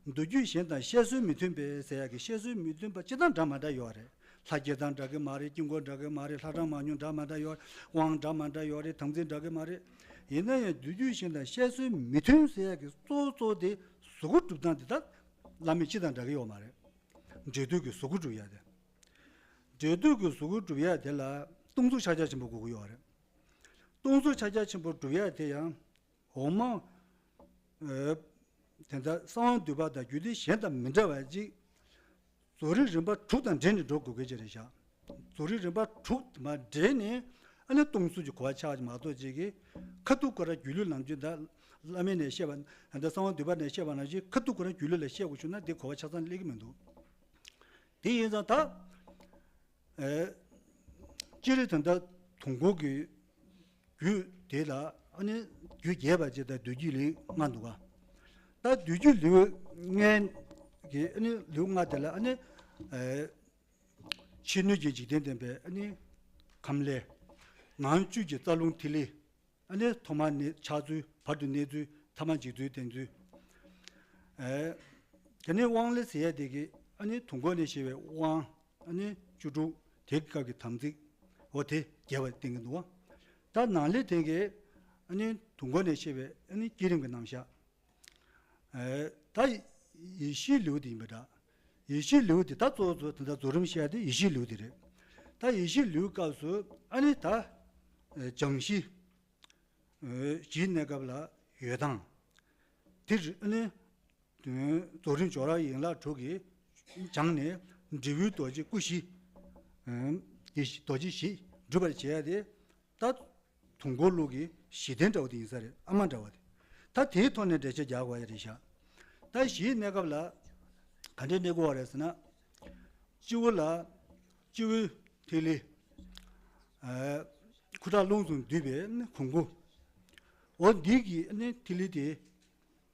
མདོ་རྒྱུད་གཞན་དང་བཤད་སྲོལ་མི་མཐུན་པའི་ཟེར་ཡག་གི་བཤད་སྲོལ་མི་མཐུན་པ་སྤྱིར་བཏང་འདྲ་མ་འདྲ་ཡོད་རེད། ལྷ་དགྱེས་བཟང་འདྲ་གི་མ་རེད། དཀྱིལ་འཁོར་འདྲ་གི་མ་རེད། ལྷ་གྲངས་མང་ཉུང་འདྲ་མ་འདྲ་ཡོད། དབང་འདྲ་མ་འདྲ་ཡོད་རེད། དམ་ཚིག་འདྲ་གི་མ་རེད། ཡིན་ན་ཡང་སྡོད་རྒྱུད་གཞན་དང་བཤད་སྲོལ་མི་མཐུན་ཟེར་ཡག་གི་གཙོ་བོ་གཙོ་བོ་དེ་གཟུགས་སྐུ་སྒྲུབ་སྟངས་དེ་ད་བླ་མེད་སྤྱི་དང་འདྲ་གི་ཡོད་མ་རེད། འབྲས་དུས་ཀྱི་གཟུགས་སྐུ་སྒྲུབ་ཡག་དེ། འབྲས་དུས་ཀྱི་གཟུགས་སྐུ་སྒྲུབ་ཡག་དེ་ལ་སྟོང་གཟུགས་ཕྱག་རྒྱ་ཆེན་པོ་དགོས་ཀྱི་ཡོད་རེད། སྟོང་གཟུགས་ཕྱག་རྒྱ་ཆེན་པོ་སྒྲུབ་ཡག་དེ་ཡང་འོག་མ། ཨེ། དེ་ལྟར་གསང་བ་འདུས་པ་དང་རྒྱུད་སྡེ་གཞན་དང་མི་འདྲ་བ་ཅིག་རྫོགས་རིམ་རིམ་པ་དྲུག་དང་འབྲེལ་ནས་འགྲོ་དགོས་ཀྱི་ཅིག་རེད་ཤག་རྫོགས་རིམ་རིམ་པ་དྲུག་མ་འབྲེལ་ནས་ཨ་ནི་སྟོང་གཟུགས་ཀྱི་གོ་བ་ཆགས་ཀྱི་མ་གཏོགས་ཅིག་གིས་ཁ་ཐུག་ཁོ་རང་སྒྱུ་ལུས་ལམ་རྒྱུད་ད་བླ་མེད་ནས་བཤད་པ་ད་གསང་བ་འདུས་པ་ནས་བཤད་པ་ནང་བཞིན་ཁ་ཐུག་ཁོ་རང་སྒྱུ་ལུས་ལ་བཤད་དགོས་བྱུང་ན་དེ་གོ་བ་ཆ་ཚང་སླེབས་ཀྱི་མི་འདུག་དེ་ཡིན་ཙང་ད། ཨེ། སྤྱིར་ད་ལྟ་དུས་འཁོར་གྱི་རྒྱུད་དེ་ལ་ཨ་ནི་རྒྱུད་རྒྱས་པ་ཅིག་དང་བསྡུས་རྒྱུད་ལེའུ་ལྔ་འདུག་ག་ད་བསྡུས་རྒྱུད་ལེའུ་ལྔའི་གི་ཨ་ནི་ལེའུ་ལྔ་དེ་ལ་ཨ་ནི། ཨེ། ཕྱི་སྣོད་ཀྱི་འཇིག་རྟེན་བསྟན་པའི་ཨ་ནི་ཁམས་ལས། ནང་བཅུད་ཀྱི་རྩ་རླུང་ཐིག་ལེ། ཨ་ནི་ཐོག་མ་ནས་ཆགས་ཚུལ། བར་དུ་གནས་ཚུལ། ཐ་མ་འཇིག་ཚུལ་བསྟན་ཚུལ། ཨེ། དེ་ནས་དབང་ལས་ཟེར་ཡ་དེ་གི་ཨ་ནི་དུས་འཁོར་ནས་བཤད་པའི་དབང་ཨ་ནི་བཅུ་དྲུག་དེ་གི་སྐབས་ཀྱི་དམ་ཚིག་འོ་དེ་རྒྱས་པ་བསྟན་གྱི་འདུག་ད་ནང་ལས་དེ་གི་ཨ་ནི་དུས་འཁོར་ནས་བཤད་པའི་ཨ་ནི་བསྐྱེད་རིམ་གྱི་རྣམ་གཞག་ཨེ། ད་ཡེ་ཤེས་ལེའུ་དེ་ཡིན་པ་འདྲ། ཡེ་ཤེས་ལེའུ་དེ་ད་གཙོ་བོ་གཙོ་བོ་དེ་ད་རྫོགས་རིམ་བཤད་ཡ་དེ་ཡེ་ཤེས་ལེའུ་དེ་རེད། ད་ཡེ་ཤེས་ལེའུ་སྐབས་སུ་ཨ་ནི་ད། ཨེ། སྦྱང་གཞི། ཨེ། གཞིའི་གནས་སྐབས་ལ་ཡོད་སྟངས། དེ་རེད་ཨ་ནི། རྫོགས་རིམ་སྦྱོར་བ་ཡན་ལག་དྲུག་གིས་སྦྱངས་ནས་འབྲས་བུའི་རྡོ་རྗེ་སྐུ་བཞི། ཨེ། དེ་རྡོ་རྗེ་བཞི་འགྲུབ་པར་བྱེད་ཡ་དེ། ད། དུས་འཁོར་ལུགས་ཀྱི་གཞི་རྟེན་འདྲ་བོ་དེ་ཡིན་ས་རེད། ཨ་མ་འདྲ་བ་དེ། ད་དེའི་ཐོག་ནས་འགྲེལ་བཤད་རྒྱག་དགོས་ཡ་རེད་ཤག་ད་གཞིའི་གནས་སྐབས་ལ་ག་འདྲའི་གནས་དགོས་པ་རེད་ཟེར་ན། སྤྱི་བོ་ལ། སྤྱི་བོའི་ཐིག་ལེ། ཨ། ཁུ་ཁྲག་རླུང་གསུམ་འདུས་པའི་གོང་བུ། འོ་འདི་གི་ནི་ཐིག་ལེ་དེ།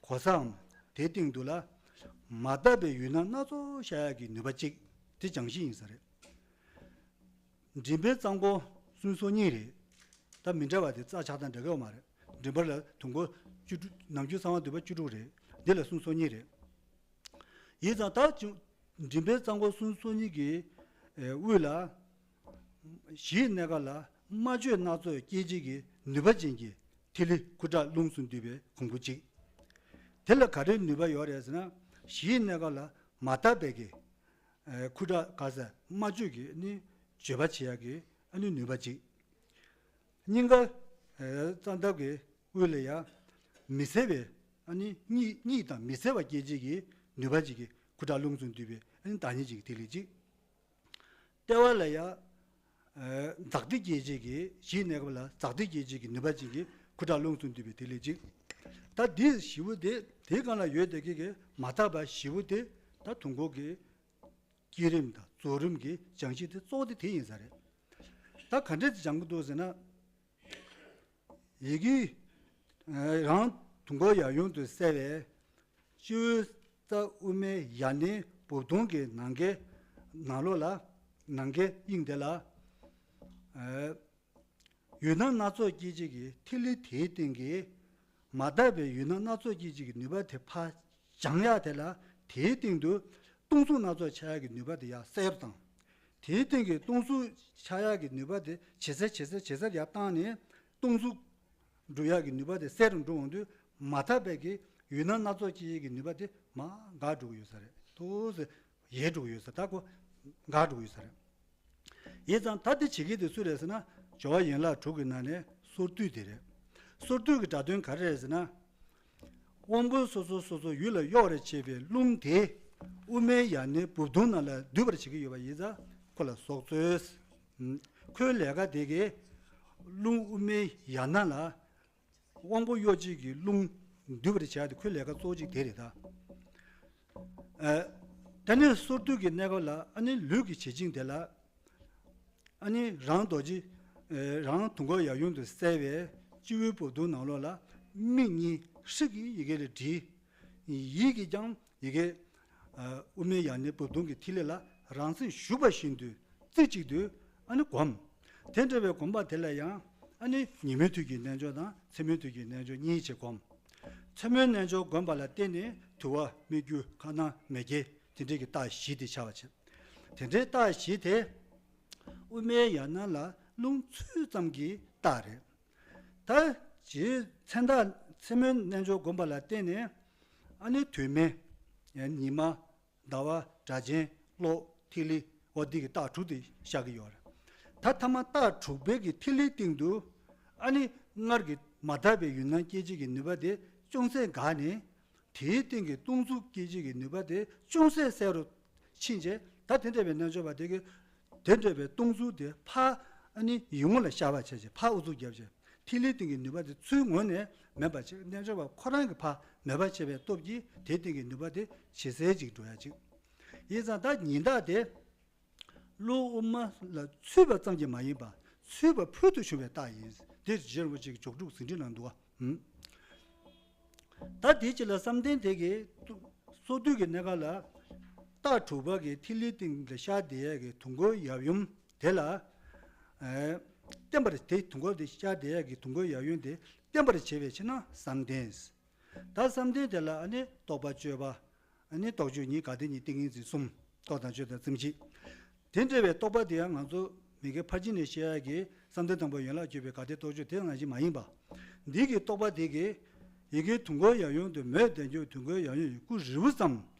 གོ་སའམ། དེའི་སྟེང་དུ་ལ། མ་དག་པའི་ཡུལ་སྣང་སྣ་ཚོགས་ཤར་ཡག་གི་ནུས་པ་གཅིག་དེ་སྦྱང་གཞི་ཡིན་ས་རེད། མགྲིན་པའི་རྩ་འཁོར་གསུམ་སོ་གཉིས་རེད། ད་མི་འདྲ་བ་དེ་རྩ་ཆགས་སྟངས་འདྲ་གི་ཡོད་མ་རེད། མགྲིན་པ་ལ་དུས་འཁོར་བཅུ་དྲུག་ནམ་རྒྱུན་གསང་བ་འདུས་པ་བཅུ་དྲུག་རེད། འདི་ལ་གསུམ་སོ་གཉིས་རེད། ཡིན་ཙང་ད་ཅུང་མགྲིན་པའི་རྩ་འཁོར་གསུམ་སོ་གཉིས་ཀྱི་དབུས་ལ། གཞིའི་གནས་སྐབས་ལ་སྨྲ་བརྗོད་སྣ་ཚོགས་སྐྱེད་བྱེད་ཀྱི་ནུས་པ་ཅན་གྱི་ཐིག་ལེ་ཁུ་ཁྲག་རླུང་གསུམ་འདུས་པའི་གོང་བུ་གཅིག་དེ་ལ་ག་རེའི་ནུས་པ་ཡོད་རེད་ཟེར་ན། གཞིའི་གནས་སྐབས་ལ་མ་དག་པའི་གི། ཨེ། ཁུ་ཁྲག་ག་ས་སྨྲ་བརྗོད་ཀྱི་ནི་བརྗོད་པ་བྱེད་ཡག་གི་ཨ་ནི་ནུས་པ་གཅིག་སྙིང་ག། ཨེ། རྩ་འདབ་ཀྱི་དབུས་ལ་ཡ། མི་གསལ་བའི་ཨ་ནི་གཉིད་གཉིད་དང་མི་གསལ་བ་སྐྱེད་བྱེད་ཀྱི་ནུས་པ་གཅིག་གི་ཁུ་ཁྲག་རླུང་གསུམ་འདུས་པའི་ཨ་ནི་བདག་ཉིད་ཅིག་གི་ཐིག་ལེ་གཅིག་ལྟེ་བ་ལ་ཡ། ཨེ། འཛག་སྟེ་སྐྱེད་བྱེད་ཀྱི་གཞིའི་གནས་སྐབས་ལ་འཛག་སྟེ་སྐྱེད་བྱེད་ཀྱི་ནུས་པ་གཅིག་གི་ཁུ་ཁྲག་རླུང་གསུམ་འདུས་པའི་ཐིག་ལེ་གཅིག་ད་འདི་བཞི་པོ་དེ་དེའི་སྒང་ལ་ཡོད་བསྡད་མཁན་གྱི་མ་དག་པ་བཞི་པོ་དེ་ད་དུས་འཁོར་གྱི་བསྐྱེད་རིམ་དང་རྫོགས་རིམ་གྱི་སྦྱང་གཞི་དེ་གཙོ་བོ་དེ་དེ་ཡིན་ས་རེད། ད་ག་འདྲས་སྦྱང་གི་འདུག་ཟེར་ན། ཡི་གེ། ཨ། རང་དུས་འཁོར་ཡབ་ཡུམ་དུ་གསལ་བའི་སྤྱི་བོའི་རྩ་དབུ་མའི་ཡ་གནས་སྦུབས་དོང་གི་ནང་གི་ནང་ལོགས་ལ། ནང་གི་དབྱིངས་དེ་ལ། ཨ། ཡུལ་སྣང་སྣ་ཚོགས་སྐྱེད་བྱེད་ཀྱི་ཐིག་ལེ་དེའི་སྟེང་གི་མ་དག་པའི་ཡུལ་སྣང་སྣ་ཚོགས་སྐྱེད་བྱེད་ཀྱི་ནུས་པ་དེ་ཕར་སྦྱང་ཡག་དེ་ལ། དེའི་སྟེང་དུ་སྟོང་གཟུགས་སྣ་ཚོགས་འཆར་ཡག་གི་ནུས་པ་དེ་ཡར་གསལ་རུ་བཏང་། དེའི་སྟེང་གི་སྟོང་གཟུགས་འཆར་ཡག་གི་ནུས་པ་དེ་ཇེ་གསལ་ཇེ་གསལ་ཇེ་གསལ་ཡར་བཏང་ནས་སྟོང་གཟུགས་འགྲུབ་ཡག་གི་ནུས་པ་དེ་གསལ་རུ་འགྲོ་འོང་དུས། མ་དག་པའི་གི་ཡུལ་སྣང་སྣ་ཚོགས་སྐྱེད་ཡག་གི་ནུས་པ་དེ་མར་འགག་འགྲོ་གི་ཡོད་ས་རེད། ཏོག་ཙམ་ཡལ་འགྲོ་གི་ཡོད་ས། ད་ཁོ་འགག་འགྲོ་གི་ཡོད་ས་རེད། ཡིན་ཙང་ད་དེ་བྱེད་མཁན་དེ་སུ་རེད་ཟེར་ན། སྦྱོར་བ་ཡན་ལག་དྲུག་གི་ནང་ནས་སོར་སྡུད་དེ་རེད། སོར་སྡུད་ཀྱི་སྒྲ་དོན་ག་རེ་རེད་ཟེར་ན། དབང་པོ་སོ་སོ་སོ་སོ་ཡུལ་ལ་གཡོ་བར་བྱེད་པའི་རླུང་དེ་དབུ་མའི་ཡ་གནས་སྦུབས་དོང་ནང་ལ་སྡུད་པར་བྱེད་ཀྱི་ཡོད་པ་ཡིན་ཙང་ཁོ་ལ་སྲོག་རྩོལ། ཁོའི་ལས་ཀ་དེ་གའི་རླུང་དབུ་མའི་ཡ་ནང་ལ། དབང་པོ་གཡོ་བྱེད་ཀྱི་རླུང་འདུས་པར་བྱ་སྟེ་ཁོའི་ལས་ཀ་གཙོ་བོ་གཅིག་དེ་རེད་ད། ཨ། དེ་ནས་སོར་སྡུད་ཀྱི་གནས་སྐབས་ལ་ཨ་ནི་ལུས་ཀྱི་བྱེད་བཅིངས་དེ་ལ། ཨ་ནི་རང་རྡོ་རྗེ། ཨ། རང་དུས་འཁོར་ཡབ་ཡུམ་དུ་གསལ་བའི་སྤྱི་བོའི་སྦུབས་དོང་ནང་ལོགས་ལ་མིག་གཉིས་ཧྲིག་གེ་ཡི་གེ་ལ་བྲིས། ཡིད་ཀྱིས་ཀྱང་ཡི་གེ། ཨ། དབུ་མའི་ཡ་གནས་སྦུབས་དོང་གི་ཐིག་ལེ་ལ་རང་སེམས་ཞུགས་པ་བཞིན་དུ་རྩེ་གཅིག་ཏུ་ཨ་ནི་བསྒོམ། དེ་འདྲ་བའི་བསྒོམ་པ་དེ་ལ་ཡང་ཨ་ནི་ཉིན་མོའི་དུས་ཀྱི་རྣལ་འབྱོར་དང་མཚན་མོའི་དུས་ཀྱི་རྣལ་འབྱོར་གཉིས་བྱས་བསྒོམ། མཚན་མོའི་རྣལ་འབྱོར་བསྒོམ་པ་ལ་བརྟེན་ནས་དུ་བ་སྨིག་རྒྱུ་ཁ་ནང་མེ་སྐྱེ་དེ་འདྲའི་གི་རྟགས་བཞི་དེ་འཆར་བ་བྱེད། དེ་འདྲའི་རྟགས་བཞི་དེ་ དབུ་མའི་ཡང་སྙིང་ལ་རླུང་ཚུད་ཙམ་གྱི་རྟགས་རེད། ད་རྗེ་མཚན་བདག་མཚན་མོའི་རྣལ་འབྱོར་བསྒོམ་པ་ལ་བརྟེན་ནས་ཨ་ནི་དུས་མིན་ཉི་མ། ཟླ་བ། སྒྲ་གཅན། གློག་ཐིག་ལེ། འོ་འདི་གི་རྟགས་དྲུག་དེ་ཤར་གྱི་ཡོད་རེད། ད་ཐ་མ་རྟགས་དྲུག་པའི་གི་ཐིག་ལེའི་སྟེང་དུ་ཨ་ནི་སྔར་གྱི་མ་དག་པའི་ཡུལ་སྣང་སྐྱེད་བྱེད་ཀྱི་ནུས་པ་དེ་ཅུང་ཟད་འགགས་ནས། དེའི་སྟེང་གི་སྟོང་གཟུགས་སྐྱེད་བྱེད་ཀྱི་ནུས་པ་དེ་ཅུང་ཟད་གསལ་རུ་ཕྱིན་རྗེས། ད་དེ་འདྲ་བའི་རྣལ་འབྱོར་པ་དེ་གིས་དེ་འདྲ་བའི་སྟོང་གཟུགས་དེ་ཕར་ཨ་ནི་ཡིད་ངོ་ལ་ཤར་བ་བྱས་རྗེས། ཕར་ཨུ་ཚུགས་བརྒྱབ་རྗེས། ཐིག་ལེའི་སྟེང་གི་ནུས་པ་དེ་ཚུར་ངོས་ནས་མེད་པ་བྱས། རྣལ་འབྱོར་པ་ཁོ་རང་གིས་ཕར་མེད་པ་བྱས་པའི་སྟོབས་ཀྱིས་དེའི་སྟེང་གི་ནུས་པ་དེ་ཇེ་གསལ་ཅིག་འགྲོ་ཡ་ཅིག་ཡིན་ཙང་ད་ཉི་ཟླ་དེ་རླུང་དབུ་མ་ལ་ཚུད་པ་ཙམ་གྱིས་མ་ཡིན་པར་ཚུད་པ་ཕུལ་དུ་བྱུང་བའི་རྟགས་ཡིན། དེ་རྗེ་རིན་པོ་ཆེ་གི་མཆོག་གྲུབ་ཟིན་བྲིས་ནང་འདུག་བ། ད་དེའི་རྗེས་ལ་བསམ་གཏན་དེ་གིས་སོར་སྡུད་ཀྱི་གནས་སྐབས་ལ་རྟགས་དྲུག་པ་གི་ཐིག་ལེའི་སྟེང་ལ་ཤར་བསྡད་ཡས་ཀྱི་དུས་འཁོར་ཡབ་ཡུམ་དེ་ལ། ཨེ། བརྟན་པར། དེ་དུས་འཁོར་དེ་ཤར་བསྡད་ཡས་ཀྱི་དུས་འཁོར་ཡབ་ཡུམ་དེ་བརྟན་པར་བྱེད་པའི་ཕྱིར་ན་བསམ་གཏན། ད་བསམ་གཏན་དེ་ལ་ཨ་ནི་རྟོག་པ་དཔྱོད་པ། ཨ་ནི་རྟོག་དཔྱོད་གཉིས། དགག་སྡེ་གཉིས། ཏིང་ངེ་འཛིན་གསུམ། རྟོག་དང་དཔྱོད་དང་རྩོམ་གྱི། དེ་འདྲ་བའི་རྟོག་པ་དེ་ཡང་ང་ཚོ་མི་དགེ་ཕར་ཕྱིན་ནས་བཤད་ཡ་གི་བསམ་གཏན་དང་པོ་ཡན་ལག་བརྗོད་པའི་དགག་སྡེ་རྟོག་དཔྱོད་དེ་ནང་བཞིན་མ་ཡིན་པ། འདི་གི་རྟོག་པ་དེ་གིས་ཡི་གེ་དུས་འཁོར་ཡབ་ཡུམ་དུ་མོས་དལ་འབྱོར་དུས་འཁོར་ཡབ་ཡུམ་ཡི་སྐུ་རིལ་བུ་ཙམ་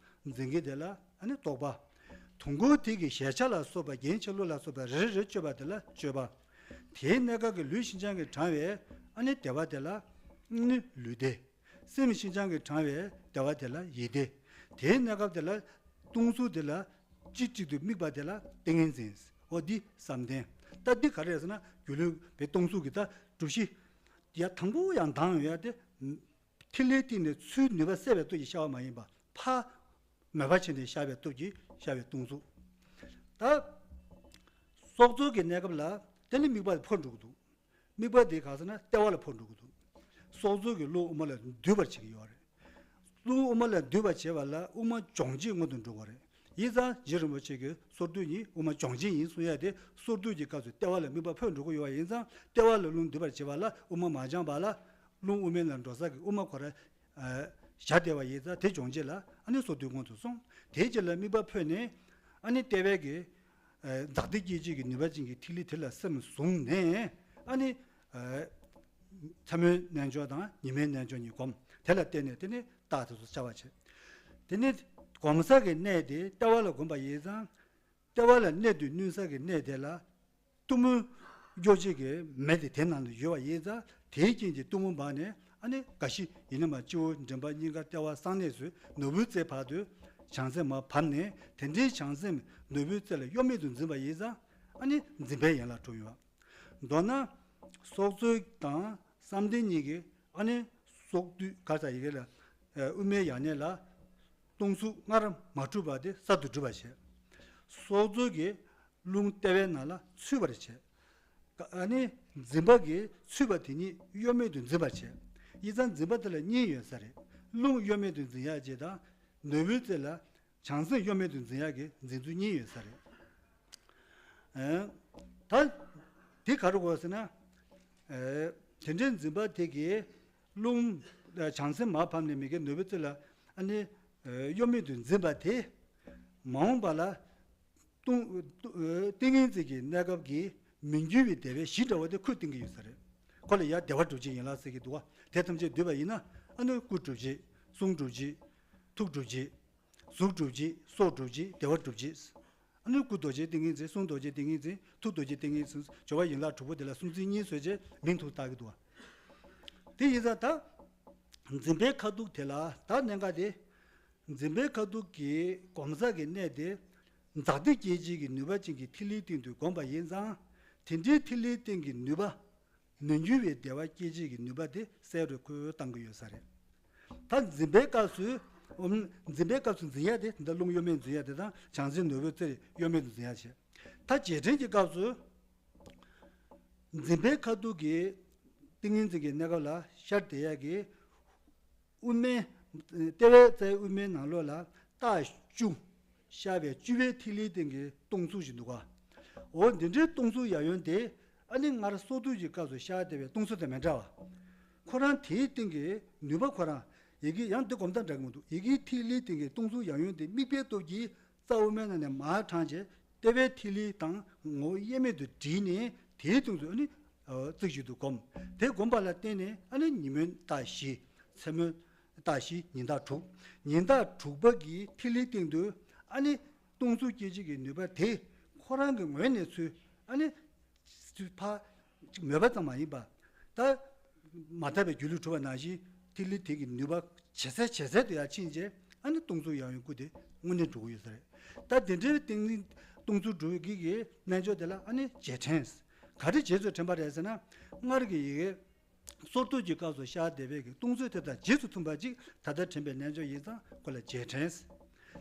འཛིན་མཁན་དེ་ལ་ཨ་ནི་རྟོག་པ། དུས་འཁོར་དེ་གི་གཞལ་བྱ་ལ་སོགས་པ་རྒྱན་ཆ་ལུགས་ལ་སོགས་པ་རེ་རེ་དཔྱོད་པ་དེ་ལ་དཔྱོད་པ། དེའི་གནས་སྐབས་ཀྱི་ལུས་ཤིན་སྦྱངས་ཀྱིས་དྲངས་པའི་ཨ་ནི་བདེ་བ་དེ་ལ་ཨ་ནི་ལུས་བདེ། སེམས་ཤིན་སྦྱངས་ཀྱིས་དྲངས་པའི་བདེ་བ་དེ་ལ་ཡིད་བདེ། དེའི་གནས་སྐབས་དེ་ལ་སྟོང་གཟུགས་དེ་ལ་གཅིག་གཅིག་ཏུ་དམིགས་པ་དེ་ལ་ཏིང་ངེ་འཛིན། འོ་འདི་བསམ་གཏན། ད་འདི་ག་རེ་རེད་ཟེར་ན་སྒྱུ་ལུས་པའི་སྟོང་གཟུགས་ཀྱི་ད་སྒྲུབ་གཞི། ཡ་དང་པོ་ཡང་དྭངས་ཡོད་ཡ་དེ། ཐིག་ལེའི་སྟེང་ནས་ཚུར་ནུས་པ་གསལ་བའི་སྟོབས་ཀྱིས་ཤར་བ་མ་ཡིན་པ། ཕར་མོས་པ་བྱས་ནས་ཤར་བའི་སྟོབས་ཀྱིས་ཤར་བའི་སྟོང་གཟུགས། ད་སྲོག་རྩོལ་གྱི་གནས་སྐབས་ལ་དེ་ནི་དམིགས་པ་འཕོ་འགྲོ་གི་འདུག་དམིགས་པ་དེ་ག་ཟེར་ན་ལྟེ་བ་ལ་འཕོ་འགྲོ་གི་འདུག་སྲོག་རྩོལ་གྱི་རླུང་དབུ་མ་ལ་འདུས་པར་བྱེད་ཀྱི་ཡོད་རེད། རླུང་དབུ་མ་ལ་འདུས་པར་བྱེད་པ་ལ་དབུ་མ་སྦྱོང་བྱེད་སྔོན་དུ་འགྲོ་དགོས་རེད། ཡིན་ཙང་རྗེ་རིན་པོ་ཆེ་གིས་སོར་སྡུད་ནི་དབུ་མ་སྦྱོང་བྱེད་ཡིན་གསུང་ཡ་དེ། སོར་སྡུད་ཀྱི་སྐབས་སུ་ལྟེ་བ་ལ་དམིགས་པ་འཕོ་འགྲོ་གི་ཡོད་པ་ཡིན་ཙང་ལྟེ་བ་ལ་རླུང་འདུས་པར་བྱེད་པ་ལ་དབུ་མ་མ་སྦྱངས་པ་ལ་རླུང་དབུ་མའི་ལ་འགྲོ་ས་གི་དབུ་མ་ཁོ་ར་ཨ་བཞག་བསྡད་པ་ཡིན་ཙང་དེ་སྦྱོང་བྱེད་ལ་ཨ་ནི་སོར་སྡུད་སྔོན་དུ་སོང་། དེའི་རྗེས་ལ་དམིགས་པ་འཕོས་ནས་ཨ་ནི་ལྟེ་བའི་གི་ཨ་འཛག་སྟེ་སྐྱེད་བྱེད་ཀྱི་ནུས་པ་ཅན་གྱི་ཐིག་ལེ་དེ་ལ་སེམས་བཟུང་ནས་ཨ་ནི། ཨ་མཚན་མོའི་རྣལ་འབྱོར་དང་ཉི་མའི་རྣལ་འབྱོར་གཉིས་བསྒོམ། དེ་ལ་བརྟེན་ནས་དེ་ནི་རྟགས་དེ་ཚོ་ཤར་བ་བྱེད། དེ་ནི་སྒོམ་ས་གི་གནས་དེ་ལྟེ་བ་ལ་བསྒོམ་པ་ཡིན་ཙང་། ལྟེ་བ་ལ་གནད་དུ་བསྣུན་ས་གི་གནས་དེ་ལ་གཏུམ་མོའི་སྐྱོ་བྱེད་ཀྱི་མེ་དེ་དེ་ནང་ལ་ཡོད་པ་ཡིན་ཙང་། དེའི་རྐྱེན་གྱིས་གཏུམ་མོ་འབར་ནས་ཨ་ནི་རྒ་ཤི་ཡི་ནི་མ་སྤྱི་བོ་མགྲིན་པ་སྙིང་ག་ལྟེ་བ་གསང་གནས་སུ་ནོར་བུའི་རྩེ་བར་དུ་བྱང་སེམས་མར་བབས་ནས། དེ་འདྲའི་བྱང་སེམས་ནོར་བུའི་རྩེ་ལ་གཡོ་མེད་དུ་འཛིན་པ་ཡིན་ཙང་། ཨ་ནི་འཛིན་པའི་ཡན་ལག་གྲུབ་ཡོད། མདོར་ན། སྲོག་རྩོལ་དང་བསམ་གཏན་གཉིས་ཀྱིས་ཨ་ནི་སྲོག་བསྡུས་ག་ས་ཡི་གེ་ལ་ཨ་དབུ་མའི་ཡང་སྙིང་ལ་སྟོང་གཟུགས་སྔར་མ་གྲུབ་པ་དེ་གསར་དུ་གྲུབ་པར་བྱེད། སྲོག་རྩོལ་གྱིས་རླུང་ལྟེ་བའི་ནང་ལ་ཚུད་པར་བྱེད། ཨ་ནི་འཛིན་པ་གིས་ཚུད་པ་དེ་ཉིད་གཡོ་མེད་དུ་འཛིན་པར་བྱེད། ཡིན་ཙང་འཛིན་པ་དེ་ལ་གཉིས་ཡོད་ས་རེད། རླུང་གཡོ་མེད་དུ་འཛིན་ཡག་ཅིག་དང་། ནོར་བུའི་རྩེ་ལ་བྱང་སེམས་གཡོ་མེད་དུ་འཛིན་ཡག་གི་འཛིན་ཚུལ་གཉིས་ཡོད་ས་རེད། ཨ། ད་དེ་ག་རེ་དགོས་ཟེར་ན། ཨ། དེ་འདྲའི་འཛིན་པ་དེ་གིས་རླུང་བྱང་སེམས་མར་བབས་ནས་མི་དགེ་ནོར་བུའི་རྩེ་ལ་ཨ་ནི་གཡོ་མེད་དུ་འཛིན་པ་དེ། མ་འོངས་པ་ལ་ཏིང་ཏིང་ངེ་འཛིན་གྱི་གནས་སྐབས་ཀྱི་མི་འགྱུར་བའི་བདེ་བའི་གཞི་འདྲ་བ་དེ་ཁོས་བསྟན་གྱི་ཡོད་ས་རེད། ཁོ་ལ་ཡ་བདེ་བ་སྒྲུབ་བྱེད་ཡན་ལག་ཟེར་གྱི་འདུག་བ། དེ་ཐམས་ཅད་བསྡུས་པ་ཡིན་ན་ཨ་ནི་སྐུ་སྒྲུབ་བྱེད། གསུང་སྒྲུབ་བྱེད། ཐུགས་སྒྲུབ་བྱེད། གཟུགས་སྒྲུབ་བྱེད། སྲོག་སྒྲུབ་བྱེད། བདེ་བ་སྒྲུབ་བྱེད། ཨ་ནི་སྐུ་རྡོ་རྗེ་ཏིང་ངེ་འཛིན། གསུང་རྡོ་རྗེ་ཏིང་ངེ་འཛིན། ཐུགས་རྡོ་རྗེ་ཏིང་ངེ་འཛིན། སྦྱོར་བ་ཡན་ལག་དྲུག་པོ་དེ་ལ་གསུང་ཚིག་གཉིས་བཟོས་བྱས་མིང་དུ་བཏགས་ཀྱི་འདུག་བ། དེ་ཡིན་ཙང་ད་འཛིན་པའི་ཁ་ཐུག་དེ་ལ་ད་གནད་འགག་དེ། འཛིན་པའི་ཁ་ཐུག་གི་སྒོམ་ས་གི་གནས་དེ། འཛག་སྟེ་སྐྱེད་བྱེད་ཀྱི་ནུས་པ་ཅན་གྱི་ཐིག་ལེའི་སྟེང་དུ་བསྒོམ་པ་ཡིན་ཙང་། དེ་འདྲའི་ཐིག་ལེའི་སྟེང་གི་ནུས་པ། མི་འགྱུར་བའི་བདེ་བ་སྐྱེད་བྱེད་ཀྱི་ནུས་པ་དེ་གསལ་རུ་ཁོས་བཏང་གི་ཡོད་ས་རེད། ད་འཛིན་པའི་སྐབས་སུ། འོ། འཛིན་པའི་སྐབས་སུ་འཛིན་ཡ་དེ་ད་རླུང་གཡོ་མེད་འཛིན་ཡ་དེ་དང་བྱང་སེམས་ནོར་བུའི་རྩེ་གཡོ་མེད་དུ་འཛིན་ཡ་བྱས། ད་རྗེས་དྲན་གྱི་སྐབས་སུ། འཛིན་པའི་ཁ་ཐུག་གི་ཏིང་ངེ་འཛིན་གྱི་གནས་སྐབས་ལ་ཤར་བསྡད་ཡ་གི། དབུ་མའི། ལྟེ་བའི་རྩའི་དབུ་མའི་ནང་ལོགས་ལ་རྟགས་བཅུ། ཤར་བའི་བཅུ་པའི་ཐིག་ལེའི་སྟེང་གི་སྟོང་གཟུགས་ཤིག་འདུག་ག་འོ་འདི་འདྲའི་སྟོང་གཟུགས་ཡབ་ཡུམ་དེ་ཨ་ནི་སྔར་སྲོག་བསྡུས་ཀྱི་སྐབས་སུ་ཤར་བསྡད་པའི་སྟོང་གཟུགས་དང་མི་འདྲ་བ། ཁོ་རང་དེའི་སྟེང་གི་ནུས་པ་ཁོ་རང་། ཡི་གེ་ཡང་འདི་སྒོམ་སྟངས་འདྲ་གི་མི་འདུག་ཡི་གེའི་ཐིག་ལེའི་སྟེང་གི་སྟོང་གཟུགས་ཡབ་ཡུམ་དེ་དམིགས་པའི་སྟོབས་ཀྱིས་རྩ་དབུ་མའི་ནང་ནས་མར་དྲངས་བྱས། ལྟེ་བའི་ཐིག་ལེ་དང་ངོ་བོ་དབྱེར་མེད་དུ་དྲིལ་ནས། དེའི་སྟེང་དུ་ཨ་ནི་རྩིབས་བཞི་དུ་བསྒོམ། དེ་བསྒོམས་པ་ལ་བརྟེན་ནས་ཨ་ནི་ཉིན་མོའི་རྟགས་བཞི། མཚན་མོའི་རྟགས་བཞི། ཉིན་ལྟར་དྲུག་ཉིན་ལྟར་དྲུག་པ་གི་ཐིག་ལེའི་སྟེང་དུ་ཨ་ནི་སྟོང་གཟུགས་སྐྱེད་བྱེད་ཀྱི་ནུས་པ་དེ་ཁོ་རང་གི་ངོས་ནས་ཚུར་ཨ་ནི་ཕར་མོས་པ་ཙམ་མ་ཡིན་པ། ད་མ་དག་པའི་སྒྱུ་ལུས་གྲུབ་པ་ནང་བཞིན་ཐིག་ལེ་དེ་གི་ནུས་པ་ཇེ་གསལ་ཇེ་གསལ་དུ་ཡར་ཕྱིན་རྗེས་ཨ་ནི་སྟོང་གཟུགས་ཡབ་ཡུམ་སྐུ་དེ་དངོས་གནས་འགྲུབ་ཀྱི་ཡོད་ས་རེད། ད་དེ་འདྲའི་ཏིང་ངེ་སྟོང་གཟུགས་སྒྲུབ་ཀྱི་གི་རྣལ་འབྱོར་དེ་ལ་ཨ་ནི་རྗེས་དྲན། ག་རེ་རྗེས་སུ་དྲན་པ་རེད་ཟེར་ན། སྔར་གྱི་ཡི་གེ་སོར་གཏོད་ཀྱི་སྐབས་སུ་ཤར་བསྡད་པའི་གི་སྟོང་གཟུགས་དེ་དང་རྗེས་སུ་མཐུན་པ་ཅིག་ད་ལྟ་དྲན་པའི་རྣལ་འབྱོར་ཡིན་ཙང་ཁོ་ལ་རྗེས་དྲན།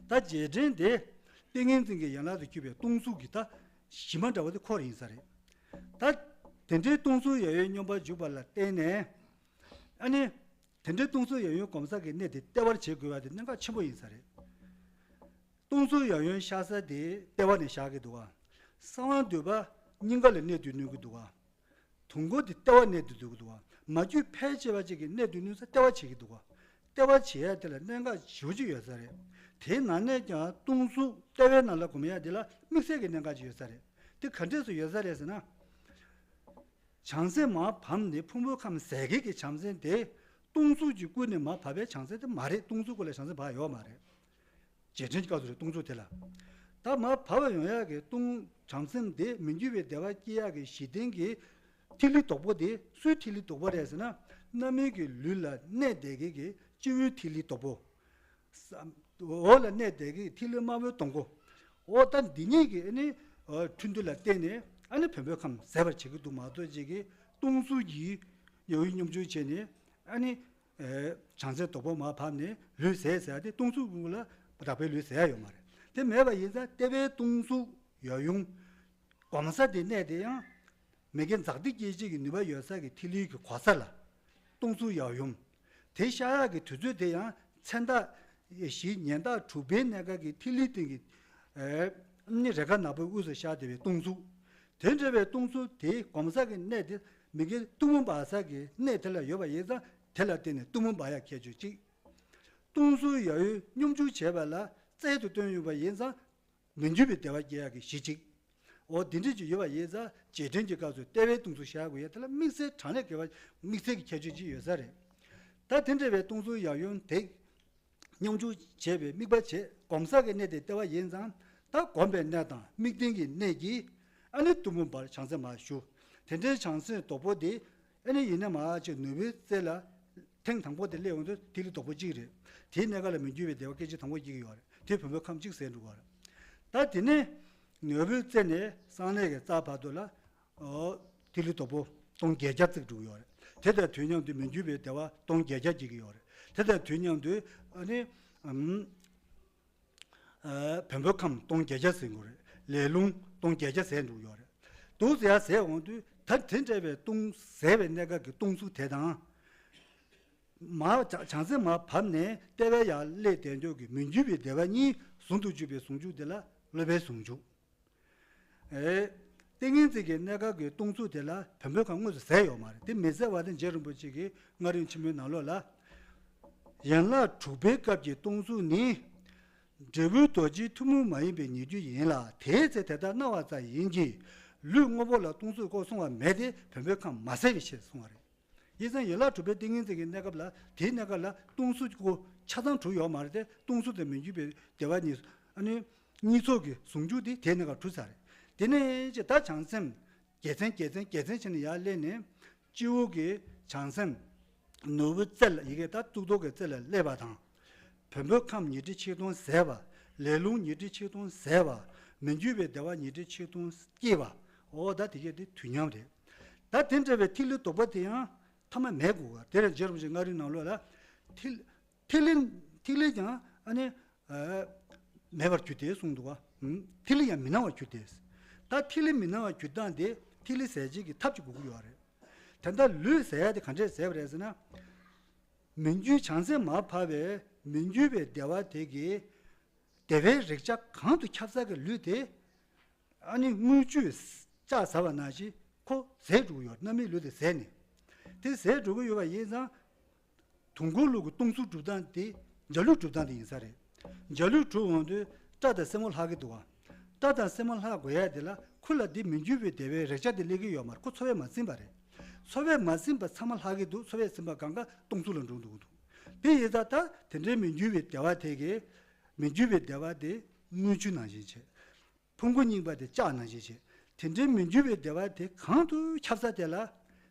ད་རྗེས་དྲན་དེ་ཏིང་ངེ་འཛིན་གྱི་ཡན་ལག་ཏུ་གྱུར་པའི་སྟོང་གཟུགས་ཀྱི་ད་གཞི་མ་འདྲ་བ་དེ་ཁོ་རང་ཡིན་ས་རེད། ད་དེ་འདྲའི་སྟོང་གཟུགས་ཡབ་ཡུམ་སྙོམས་པར་འཇུག་པ་ལ་བརྟེན་ནས། ཨ་ནི་དེ་འདྲའི་སྟོང་གཟུགས་ཡབ་ཡུམ་སྒོམ་ས་གི་གནས་དེ་ལྟེ་བར་བྱེད་དགོས་པ་དེ་གནད་འགག་ཆེན་པོ་ཡིན་ས་རེད། སྟོང་གཟུགས་ཡབ་ཡུམ་ཤར་ས་དེ་ལྟེ་བ་ནས་ཤར་གྱི་འདུག་ག། གསང་བ་འདུས་པ་སྙིང་ག་ལ་གནད་དུ་བསྣུན་གྱི་འདུག་ག། དུང་འཁོར་དེ་ལྟེ་བ་གནད་དུ་བསྣུན་གྱི་འདུག་ག། མ་རྒྱུད་ཕལ་ཆེ་བ་ཅིག་གིས་གནད་དུ་བསྣུན་ས་ལྟེ་བ་བྱེད་ཀྱི་འདུག་ག། ལྟེ་བ་བྱེད་ཡ་དེ་ལ་གནད་འགག་ཞེ་པོ་ཅིག་ཡོད་ས་རེད། དེའི་ནང་ནས་ཀྱང་སྟོང་གཟུགས་ལྟེ་བའི་ནང་ལ་སྒོམ་ཡ་དེ་ལ་དམིགས་བསལ་གྱི་གནད་འགག་ཅིག་ཡོད་ས་རེད། དེ་ག་འདྲས་སུ་ཡོད་ས་རེད་ཟེར་ན། བྱང་སེམས་མར་བབས་ནས་ཕུང་པོའི་ཁམས་ཟད་མཁན་གྱི་བྱང་སེམས་དེ་སྟོང་གཟུགས་ཀྱི་ཀུན་ནས་མར་བབས་པའི་བྱང་སེམས་དེ་མ་རེད། སྟོང་གཟུགས་ཀུན་ལ་བྱང་སེམས་བབས་ཡོད་མ་རེད། རྗེས་དྲན་གྱི་སྐབས་སུ་རེད། སྟོང་གཟུགས་དེ་ལ། ད་མར་བབས་པ་ཡོང་ཡག་གི་སྟོང་བྱང་སེམས་དེ་མི་འགྱུར་བའི་བདེ་བ་སྐྱེ་ཡག་གི་གཞི་རྟེན་གྱི་ཐིག་ལེ་དོག་པོ་དེ་སུའི་ཐིག་ལེ་དོག་པོ་རེད་ཟེར་ན། རྣམ་སྨིན་གྱི་ལུས་ལ་གནས་བསྡད་མཁན་གྱི་སྤྱི་བོའི་ཐིག་ལེ་དོག་པོ། འོག་ལ་གནས་བསྡད་མཁན་གྱི་ཐིག་ལེ་དམར་པོའི་སྡོང་པོ། འོ་ད་འདི་གཉིས་ཀྱི་ཨ་ནི་འཕྲོ་འདུ་ལ་བརྟེན་ནས་ཨ་ནི་བེམ་པོའི་ཁམས་ཟད་པར་བྱེད་ཀྱི་འདུག་མ་གཏོགས། ཅིག་གི་སྟོང་གཟུགས་ཀྱི་ཡབ་ཡུམ་སྙོམས་འཇུག་བྱས་ནས་ཨ་ནི་བྱང་སེམས་དོག་པོ་མར་བབས་ནས་ལུས་ཟད་ཟེར་ཡ་དེ་སྟོང་གཟུགས་ཀུན་ལ་རགས་པའི་ལུས་ཟད་ཡ་ཡོད་མ་རེད། དེ་མེད་པ་ཡིན་ཙང་ལྟེ་བའི་སྟོང་གཟུགས་ཡབ་ཡུམ་སྒོམ་ས་དེ་གནས་དེ་ཡང་མི་དགེ་འཛག་སྡིག་སྐྱེད་བྱེད་ཀྱི་ནུས་པ་ཡོད་ས་གི་ཐིག་ལེ་གི་གོ་ས་ལ། སྟོང་གཟུགས་ཡབ་ཡུམ། དེ་ཤར་ཡག་གི་དུས་ཚོད་དེ་ཡང་མཚན་རྟགས་བཞི་ཉིན་རྟགས་དྲུག་པའི་གནས་སྐབས་ཀྱི་ཐིག་ལེ་སྟེང་གི་ཨ་ནི་རེ་ཁཱ་ནག་པོའི་དབུས་སུ་ཤར་བསྡད་པའི་སྟོང་གཟུགས། དེ་འདྲ་བའི་སྟོང་གཟུགས་དེ་སྒོམ་ས་གི་གནས་དེ་མི་དགེ་གཏུམ་མོ་འབར་ས་གི་གནས་དེ་ལ་ཡོད་པ་ཡིན་ཙང་། དེ་ལ་བརྟེན་ནས་གཏུམ་མོ་འབར་ཡག་ཁྱད་ཆོས་གཅིག། སྟོང་གཟུགས་ཡབ་ཡུམ་སྙོམས་འཇུག་བྱས་པ་ལ་རྩལ་དུ་བཏོན་ཡོད་པ་ཡིན་ཙང་། མི་འགྱུར་བའི་བདེ་བ་སྐྱེ་ཡག་གི་གཞི་གཅིག། འོ་དེ་འདྲ་ཅིག་ཡོད་པ་ཡིན་ཙང་། རྗེས་དྲན་གྱི་སྐབས་སུ་ལྟེ་བའི་སྟོང་གཟུགས་ཤར་དགོས་ཡ་དེ་ལ་དམིགས་བསལ་གྲངས་ལས་བརྒལ་བ་དམིགས་བསལ་གྱི་ཁྱད་ཆོས་ཅིག་ཡོད་ས་རེད། ད་དེ་འདྲ་བའི་སྟོང་གཟུགས་ཡབ་ཡུམ་དེ་སྙོམས་འཇུག་བྱས་པའི་དམིགས་པ་བྱས། སྒོམ་ས་གི་གནས་དེ་ལྟེ་བ་ཡིན་ཙང་། ད་སྒོམ་པའི་གནས་དང་དམིགས་རྟེན་གྱི་གནས་ཀྱིས་ཨ་ནི་གཏུམ་མོ་འབར་བྱང་སེམས་མར་ཞུ། དེ་འདྲའི་བྱང་སེམས་དོག་པོ་དེ་ཨ་ནི་ཡེ་ནས་མར་ཅིག་ནོར་བུའི་རྩེ་ལ། ཐེངས་དང་པོ་དེ་སླེབས་ཡོང་དུས་ཐིག་ལེ་དོག་པོ་གཅིག་རེད། དེའི་གནས་སྐབས་ལ་མི་འགྱུར་བའི་བདེ་བ་སྐད་ཅིག་དང་པོ་སྐྱེ་གི་ཡོད་རེད། དེ་བེམ་པོའི་ཁམས་གཅིག་ཟད་འགྲོ་གི་ཡོད་རེད། ད་དེ་ནས་ནོར་བུའི་རྩེ་ནས་གསང་གནས་ཀྱི་རྩ་བར་དུ་ལ། ཨོ། ཐིག་ལེ་དོག་པོ་སྟོང་བརྒྱད་བརྒྱ་བརྩིགས་འགྲོ་གི་ཡོད་རེད། དེ་དང་དུས་མཉམ་དུ་མི་འགྱུར་བའི་བདེ་བ་སྟོང་བརྒྱད་བརྒྱ་སྐྱེ་གི་ཡོད་རེད། དེ་དང་དུས་མཉམ་དུ་ཨ་ནི་ཨམ། ཨ། བེམ་པོའི་ཁམས་སྟོང་བརྒྱད་བརྒྱ་ཟད་འགྲོ་རེད། ལས་རླུང་སྟོང་བརྒྱད་བརྒྱ་ཟད་འགྲོ་ཡོད་རེད། དུ་ཟད་ཟད་འོང་དུས་ད་དེ་འདྲ་བའི་སྟོང་ཟད་པའི་གནས་སྐབས་ཀྱི་སྟོང་གཟུགས་དེ་དང་། མར་བྱང་སེམས་མར་བབས་ནས་ལྟེ་བའི་ཡར་སླེབས་བསྡད་འཇོག་གི་མི་འགྱུར་བའི་བདེ་བ་གཉིས་ཟུང་དུ་འཇུག་པའི་ཟུང་འཇུག་དེ་ལ་སློབ་པའི་ཟུང་འཇུག། ཨེ། ཏིང་ངེ་འཛིན་གྱི་གནས་སྐབས་ཀྱི་སྟོང་གཟུགས་དེ་ལ་བེམ་པོའི་ཁམས་དངོས་སུ་ཟད་ཡོད་མ་རེད། དེ་མི་ཟད་པ་དེ་རྗེ་རིན་པོ་ཆེ་གིས་མངའ་རིས་ཆེན་མོའི་ནང་ལོགས་ལ། ཡན་ལག་དྲུག་པའི་སྐབས་ཀྱི་སྟོང་གཟུགས་ནི། འབྲས་བུའི་རྡོ་རྗེའི་ཐུན་མོང་མ་ཡིན་པའི་ཉེ་རྒྱུ་ཡིན་ལ། དེའི་ཚེ་དེ་ལྟར་སྣང་བ་ཙམ་ཡིན་གྱི། ལུས་དངོས་པོ་ལ་སྟོང་གཟུགས་སྐོར་སོང་བ་མེད་དེ། བེམ་པོའི་ཁམས་མ་ཟད་པའི་ཕྱིར་གསུངས་པ་རེད། ཡིན་ཙང་ཡན་ལག་དྲུག་པའི་ཏིང་ངེ་འཛིན་གྱི་གནས་སྐབས་ལ། དེའི་གནས་སྐབས་ལ་སྟོང་གཟུགས་ཀྱི་སྐོར་ཆ་ཚང་གྲུབ་ཡོད་མ་རེད་དེ། སྟོང་གཟུགས་དང་མི་འགྱུར་བའི་བདེ་བ་གཉིས། ཨ་ནི། གཉིས་ཚོགས་ཀྱི་ཟུང་འཇུག་དེ་དེའི་གནས་སྐབས་གྲུབ་ཚར་རེད། དེ་ནས་ཅི་ད་བྱང་སེམས། རྒྱལ་མཚན་རྒྱལ་མཚན་རྒྱལ་མཚན་བྱས་ནས་ཡར་སླེབས་ནས། སྤྱི་བོ་གི་བྱང་སེམས། ནོར་བུའི་རྩེ་ལ། ཡི་གེ་ད་གཙུག་ཏོར་གྱི་རྩེ་ལ་སླེབས་པ་དང་། བེམ་པོའི་ཁམས་ཉི་ཁྲི་ཆིག་སྟོང་ཟད་པ། ལས་རླུང་ཉི་ཁྲི་ཆིག་སྟོང་ཟད་པ། མི་འགྱུར་བའི་བདེ་བ་ཉི་ཁྲི་ཆིག་སྟོང་སྐྱེས་པ། འོ་ད་དེ་གས་དེ་དུས་མཉམ་རེད། ད་དེ་འདྲ་བའི་ཐིག་ལེ་དོག་པོ་དེ་ཡང་ཐ་མ་མེད་དགོས་པ། དེ་ལ་རྗེ་རིན་པོ་ཆེ་མངའ་རིས་ནང་ལོགས་ལ། ཐིག་ཐིག་ལེ། ཐིག་ལེ་ཀྱང་ཨ་ནི། ཨ། མེད་པར་གྱུར་ཏེ་གསུངས་འདུག་ག། ཨུམ། ཐིག་ལེ་ཡང་མི་སྣང་བར་གྱུར་ཏེ། ད་ཐིག་ལེ་མི་སྣང་བར་གྱུར་སྟངས་དེ་ཐིག་ལེ་ཟད་བྱེད་ཀྱི་ཐབས་ཅིག་དགོས་ཀྱི་ཡོད་རེད། ད་ལྟ་ལུས་ཟད་ཡ་དེ་ག་འདྲས་ཟད་པ་རེད་ཟེར་ན། མི་འགྱུར་བྱང་སེམས་མར་བབས་པའི་མི་འགྱུར་བའི་བདེ་བ་དེ་གིས། བདེ་བའི་རེག་བྱ་གང་དུ་ཁྱབ་ས་གི་ལུས་དེ། ཨ་ནི་དངུལ་ཆུས་ལྕགས་ཟ་བ་ནང་བཞིན་ཁོ་ཟད་འགྲོ་གི་ཡོད། རྣམ་སྨིན་ལུས་དེ་ཟད་ནས། དེ་ཟད་འགྲོ་གི་ཡོད་པ་ཡིན་ཙང་། དུང་འཁོར་ལུགས་ཀྱི་སྟོང་གཟུགས་གྲུབ་སྟངས་དེ་འཇའ་ལུས་གྲུབ་སྟངས་དེ་ཡིན་ས་རེད། འཇའ་ལུས་གྲུབ་འོང་དུས་སྐྲ་དང་སེན་མོ་ལྷག་གི་འདུག་ག། རྟ་དང་སྲན་མ་ལྷག་དགོས་ཡ་དེ་ལ་ཁོ་ལ་དེ་མི་འགྱུར་བའི་བདེ་བའི་རེག་བྱ་དེ་སླེབས་ཀྱི་ཡོད་མ་རེད། ཁོ་འཚོ་བས་མ་ཟིན་པ་རེད། འཚོ་བས་མ་ཟིན་པ་ཚང་མ་ལྷག་གི་འདུག་འཚོ་བས་ཟིན་པ་གང་ག་སྟོང་ཚུལ་ལ་འགྲོ་འདུག་འདུག་དེ་ཡིན་ཙང་ད་དེ་འདྲའི་མི་འགྱུར་བའི་བདེ་བ་དེ་གི་མི་འགྱུར་བའི་བདེ་བ་དེ་རྔུལ་ཆུ་ནང་བཞིན་བྱེད། ཕུང་པོ་རྙིང་པ་དེ་ལྕགས་ནང་བཞིན་བྱེད། དེ་འདྲའི་མི་འགྱུར་བའི་བདེ་བ་དེ་གང་དུ་ཁྱབ་ས་དེ་ལ།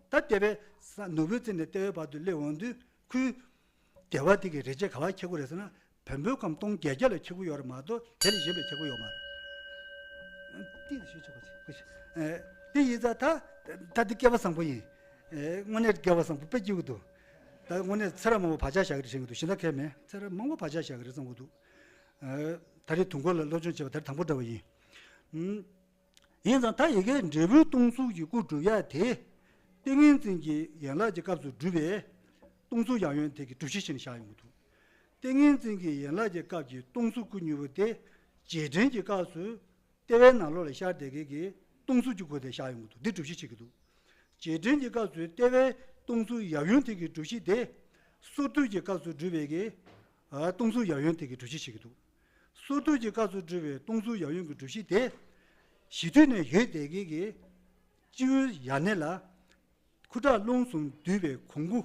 ད་ལྟེ་བའི་ས་ནོར་བུའི་རྩེ་ནས་ལྟེ་བའི་བར་དུ་སླེབས་འོང་དུས་ཁོའི་བདེ་བ་དེ་གི་རེག་བྱ་ག་པར་ཁྱབ་ཀྱི་རེད་ཟེར་ན། བོན་པོའི་ཁམས་སྟོང་བརྒྱད་བརྒྱ་ལ་ཁྱབ་ཀྱི་ཡོད་རེད་མ་གཏོགས་དེ་ལས་གཞན་པའི་ཁྱབ་ཀྱི་ཡོད་མ་རེད། ཏི་ཞུ་ཆོག་པ་ཅིག་དེ་ཡིན་ཙང་ད་ད་འདི་སྐལ་བ་བཟང་པོ་ཡིན། དངོས་གནས་སྐལ་བ་བཟང་པོ་དཔེ་སྐྱིད་པོ་འདུག་ད་དངོས་གནས་ཚེ་རབས་མང་པོ་བག་ཆགས་བཞག་གི་རེད་དྲན་གྱི་འདུག་གཞན་དག་གལ་མེད། ཚེ་རབས་མང་པོ་བག་ཆགས་བཞག་གི་རེད་བསམ་གྱི་འདུག་ད་རེས་དུས་འཁོར་ལ་སློབ་སྦྱོང་བྱས་པ་ད་རེས་དང་པོ་འདྲ་བ་ཡིན། ཡིན་ཙང་ད་ཡི་གེ་འབྲས་བུ་སྟོང་གཟུགས་ཀྱི་སྐུ་སྒྲུབ་ཡ་དེ། ཏིང་ངེ་འཛིན་གྱི་ཡན་ལག་གི་སྐབས་སུ་སྒྲུབ་པའི་སྟོང་གཟུགས་ཡབ་ཡུམ་དེ་གི་སྒྲུབ་གཞི་བྱས་ནས་བཞག་ཡོང་གི་འདུག་ཏིང་ངེ་འཛིན་གྱི་ཡན་ལག་གི་སྐབས་ཀྱི་སྟོང་གཟུགས་སྐུ་གཉིས་པོ་དེ། རྗེས་དྲན་གྱི་སྐབས་སུ་ལྟེ་བའི་ནང་ལོགས་ལ་ཤར་བསྡད་མཁན་གྱི་སྟོང་གཟུགས་ཀྱི་སྐུ་དེ་བཞག་ཡོང་གི་འདུག་འདི་སྒྲུབ་གཞི་བྱེད་ཀྱི་འདུག་རྗེས་དྲན་གྱི་སྐབས་སུ་ལྟེ་བའི་སྟོང་གཟུགས་ཡབ་ཡུམ་དེ་གི་སྒྲུབ་གཞི་དེ། སོར་སྡུད་ཀྱི་སྐབས་སུ་སྒྲུབ་པའི་གི་ཨ་སྟོང་གཟུགས་ཡབ་ཡུམ་དེ་གི་སྒྲུབ་གཞི་བྱེད་ཀྱི་འདུག་སོར་སྡུད་ཀྱི་སྐབས་སུ་སྒྲུབ་པའི་སྟོང་གཟུགས་ཡབ་ཡུམ་གྱི་སྒྲུབ་གཞི་དེ། གཞི་དུས་ནས་ཡོད་བསྡད་མཁན་གྱི་སྤྱི་བོའི་ཡར་སྣེ་ལ་ཁུ་ཁྲག་རླུང་གསུམ་འདུས་པའི་གོང་བུ།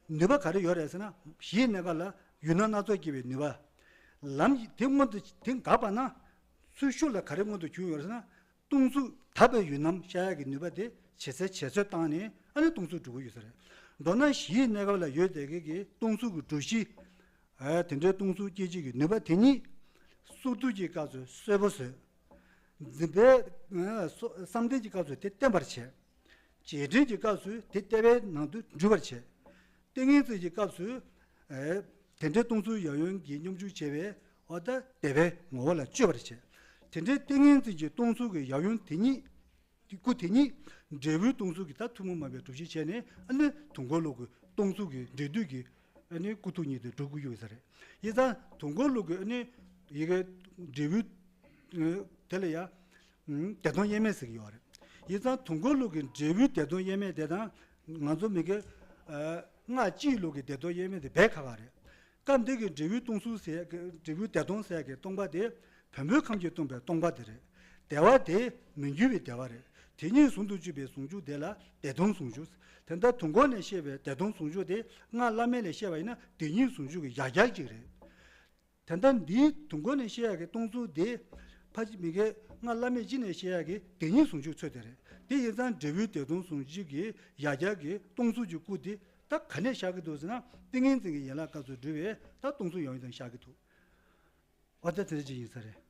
ནུས་པ་ག་རེ་ཡོད་རེད་ཟེར་ན། གཞིའི་གནས་སྐབས་ལ་ཡུལ་སྣང་སྣ་ཚོགས་སྐྱེ་བའི་ནུས་པ། ལམ་དེ་སྔོན་དུ་དེ་འགགས་པ་ན། ཚུར་ཤུགས་ལ་ག་རེ་སྔོན་དུ་བྱུང་ཡོད་རེད་ཟེར་ན། སྟོང་གཟུགས་དག་པའི་ཡུལ་རྣམ་ཤར་ཡག་གི་ནུས་པ་དེ་ཇེ་ཚད་ཇེ་ཚོད་བཏང་ནས་ཨ་ནི་སྟོང་གཟུགས་འགྲུབ་ཀྱི་ཡོད་ས་རེད། མདོར་ན་གཞིའི་གནས་སྐབས་ལ་ཡོད་བསྡད་མཁན་གྱི་སྟོང་གཟུགས་ཀྱི་སྒྲུབ་གཞི། ཨ་དེ་འདྲའི་སྟོང་གཟུགས་སྐྱེད་བྱེད་ཀྱི་ནུས་པ་དེ་ཉིད། སོར་སྡུད་ཀྱི་སྐབས་སུ་གསལ་པོ་བཟོས། འཛིན་པའི་ཨ་སོ་བསམ་གཏན་གྱི་སྐབས་སུ་དེ་བརྟན་པར་བྱས། རྗེས་དྲན་གྱི་སྐབས་སུ་དེ་ལྟེ་བའི་ནང་དུ་འགྲུབ་པར་བྱས། ཏིང་ངེ་འཛིན་གྱི་སྐབས་སུ། ཨེ། དེ་འདྲའི་སྟོང་གཟུགས་ཡབ་ཡུམ་གྱི་སྙོམས་འཇུག་བྱས་པས་འོ་ད་བདེ་བའི་ངོ་བོ་ལ་སྤྱོད་པར་བྱེད། དེ་འདྲའི་ཏིང་ངེ་འཛིན་གྱི་སྟོང་གཟུགས་ཀྱི་ཡབ་ཡུམ་དེ་ཉིད། སྐུ་དེ་ཉིད། འབྲས་བུའི་སྟོང་གཟུགས་ཀྱི་ད་ཐུན་མོང་མ་ཡིན་པའི་སྒྲུབ་གཞི་བྱས་ནས་ཨ་ནི་དུས་འཁོར་ལུགས་ཀྱི་སྟོང་གཟུགས་ཀྱི་འབྲས་དུས་ཀྱི་ཨ་ནི་སྐུ་ཐོག་ཉིད་དུ་འགྲུབ་དགོས་ཀྱི་ཡོད་ས་རེད། ཡིན་ཙང་དུས་འཁོར་ལུགས་ཀྱི་ཨ་ནི་ཡི་གེ་འབྲས་བུ། དེ་ལ་ཡ། བདེ་སྟོང་དབྱེར་མེད་ཟེར་གྱི་ཡོད་རེད། ཡིན་ཙང་དུས་འཁོར་ལུགས་ཀྱི་འབྲས་བུའི་བདེ་སྟོང་དབྱེར་མེད་དེ་དང་། ང་ཚོ་མི་དགེ། སྔགས་སྤྱིའི་ལུགས་ཀྱི་བདེ་སྟོང་དབྱེར་མེད་དེ་བས་ཁག་ཁག་རེད། སྐབས་འདི་གི་འབྲས་བུའི་སྟོང་གཟུགས་ཟེར་གྱི་འབྲས་བུའི་བདེ་སྟོང་ཟེར་གྱི་སྟོང་པ་དེ། བོན་པོའི་ཁམས་ཀྱིས་སྟོན་པའི་སྟོང་པ་དེ་རེད། བདེ་བ་དེ་མི་འགྱུར་བའི་བདེ་བ་རེད། དེ་ཉིད་ཟུང་དུ་འཇུག་པའི་ཟུང་འཇུག་དེ་ལ་བདེ་སྟོང་ཟུང་འཇུག་དེ་ལྟར་དུས་འཁོར་ནས་བཤད་པའི་བདེ་སྟོང་ཟུང་འཇུག་དེ་སྔགས་བླ་མེད་ལས་བཤད་པ་ཡིན་ན་དེ་ཉིད་ཟུང་འཇུག་གི་ཡང་བསྐྱར་ཅིག་རེད། དེ་ལྟར་འདིའི་དུས་འཁོར་ནས་བཤད་ཡག་གི་སྟོང་གཟུགས་དེ། ཕ་མི་དགེ་སྔགས་བླ་མེད་སྤྱི་ནས་བཤད་ཡག་གི་དེ་ཉིད་ཟུང་འཇུག་ཚུལ་དེ་རེད། དེ་ཡིན་ཙང་འབྲས་བུའི་བདེ་སྟོང་ཟུང་འཇུག་གི་ཡང་བསྐྱར་གྱི་སྟོང་གཟུགས་ཀྱི་སྐུ་དེ་ད་ག་ནས་ཤར་གྱི་འདུག་ཟེར་ན། ཏིང་ངེ་འཛིན་གྱི་ཡན་ལག་སྐབས་སུ་སྒྲུབ་པའི་ད་སྟོང་གཟུགས་ཡང་ཡང་དང་ཤར་གྱི་འདུག་འོ་ད་དེ་འདྲ་ཅིག་ཡིན་ས་རེད།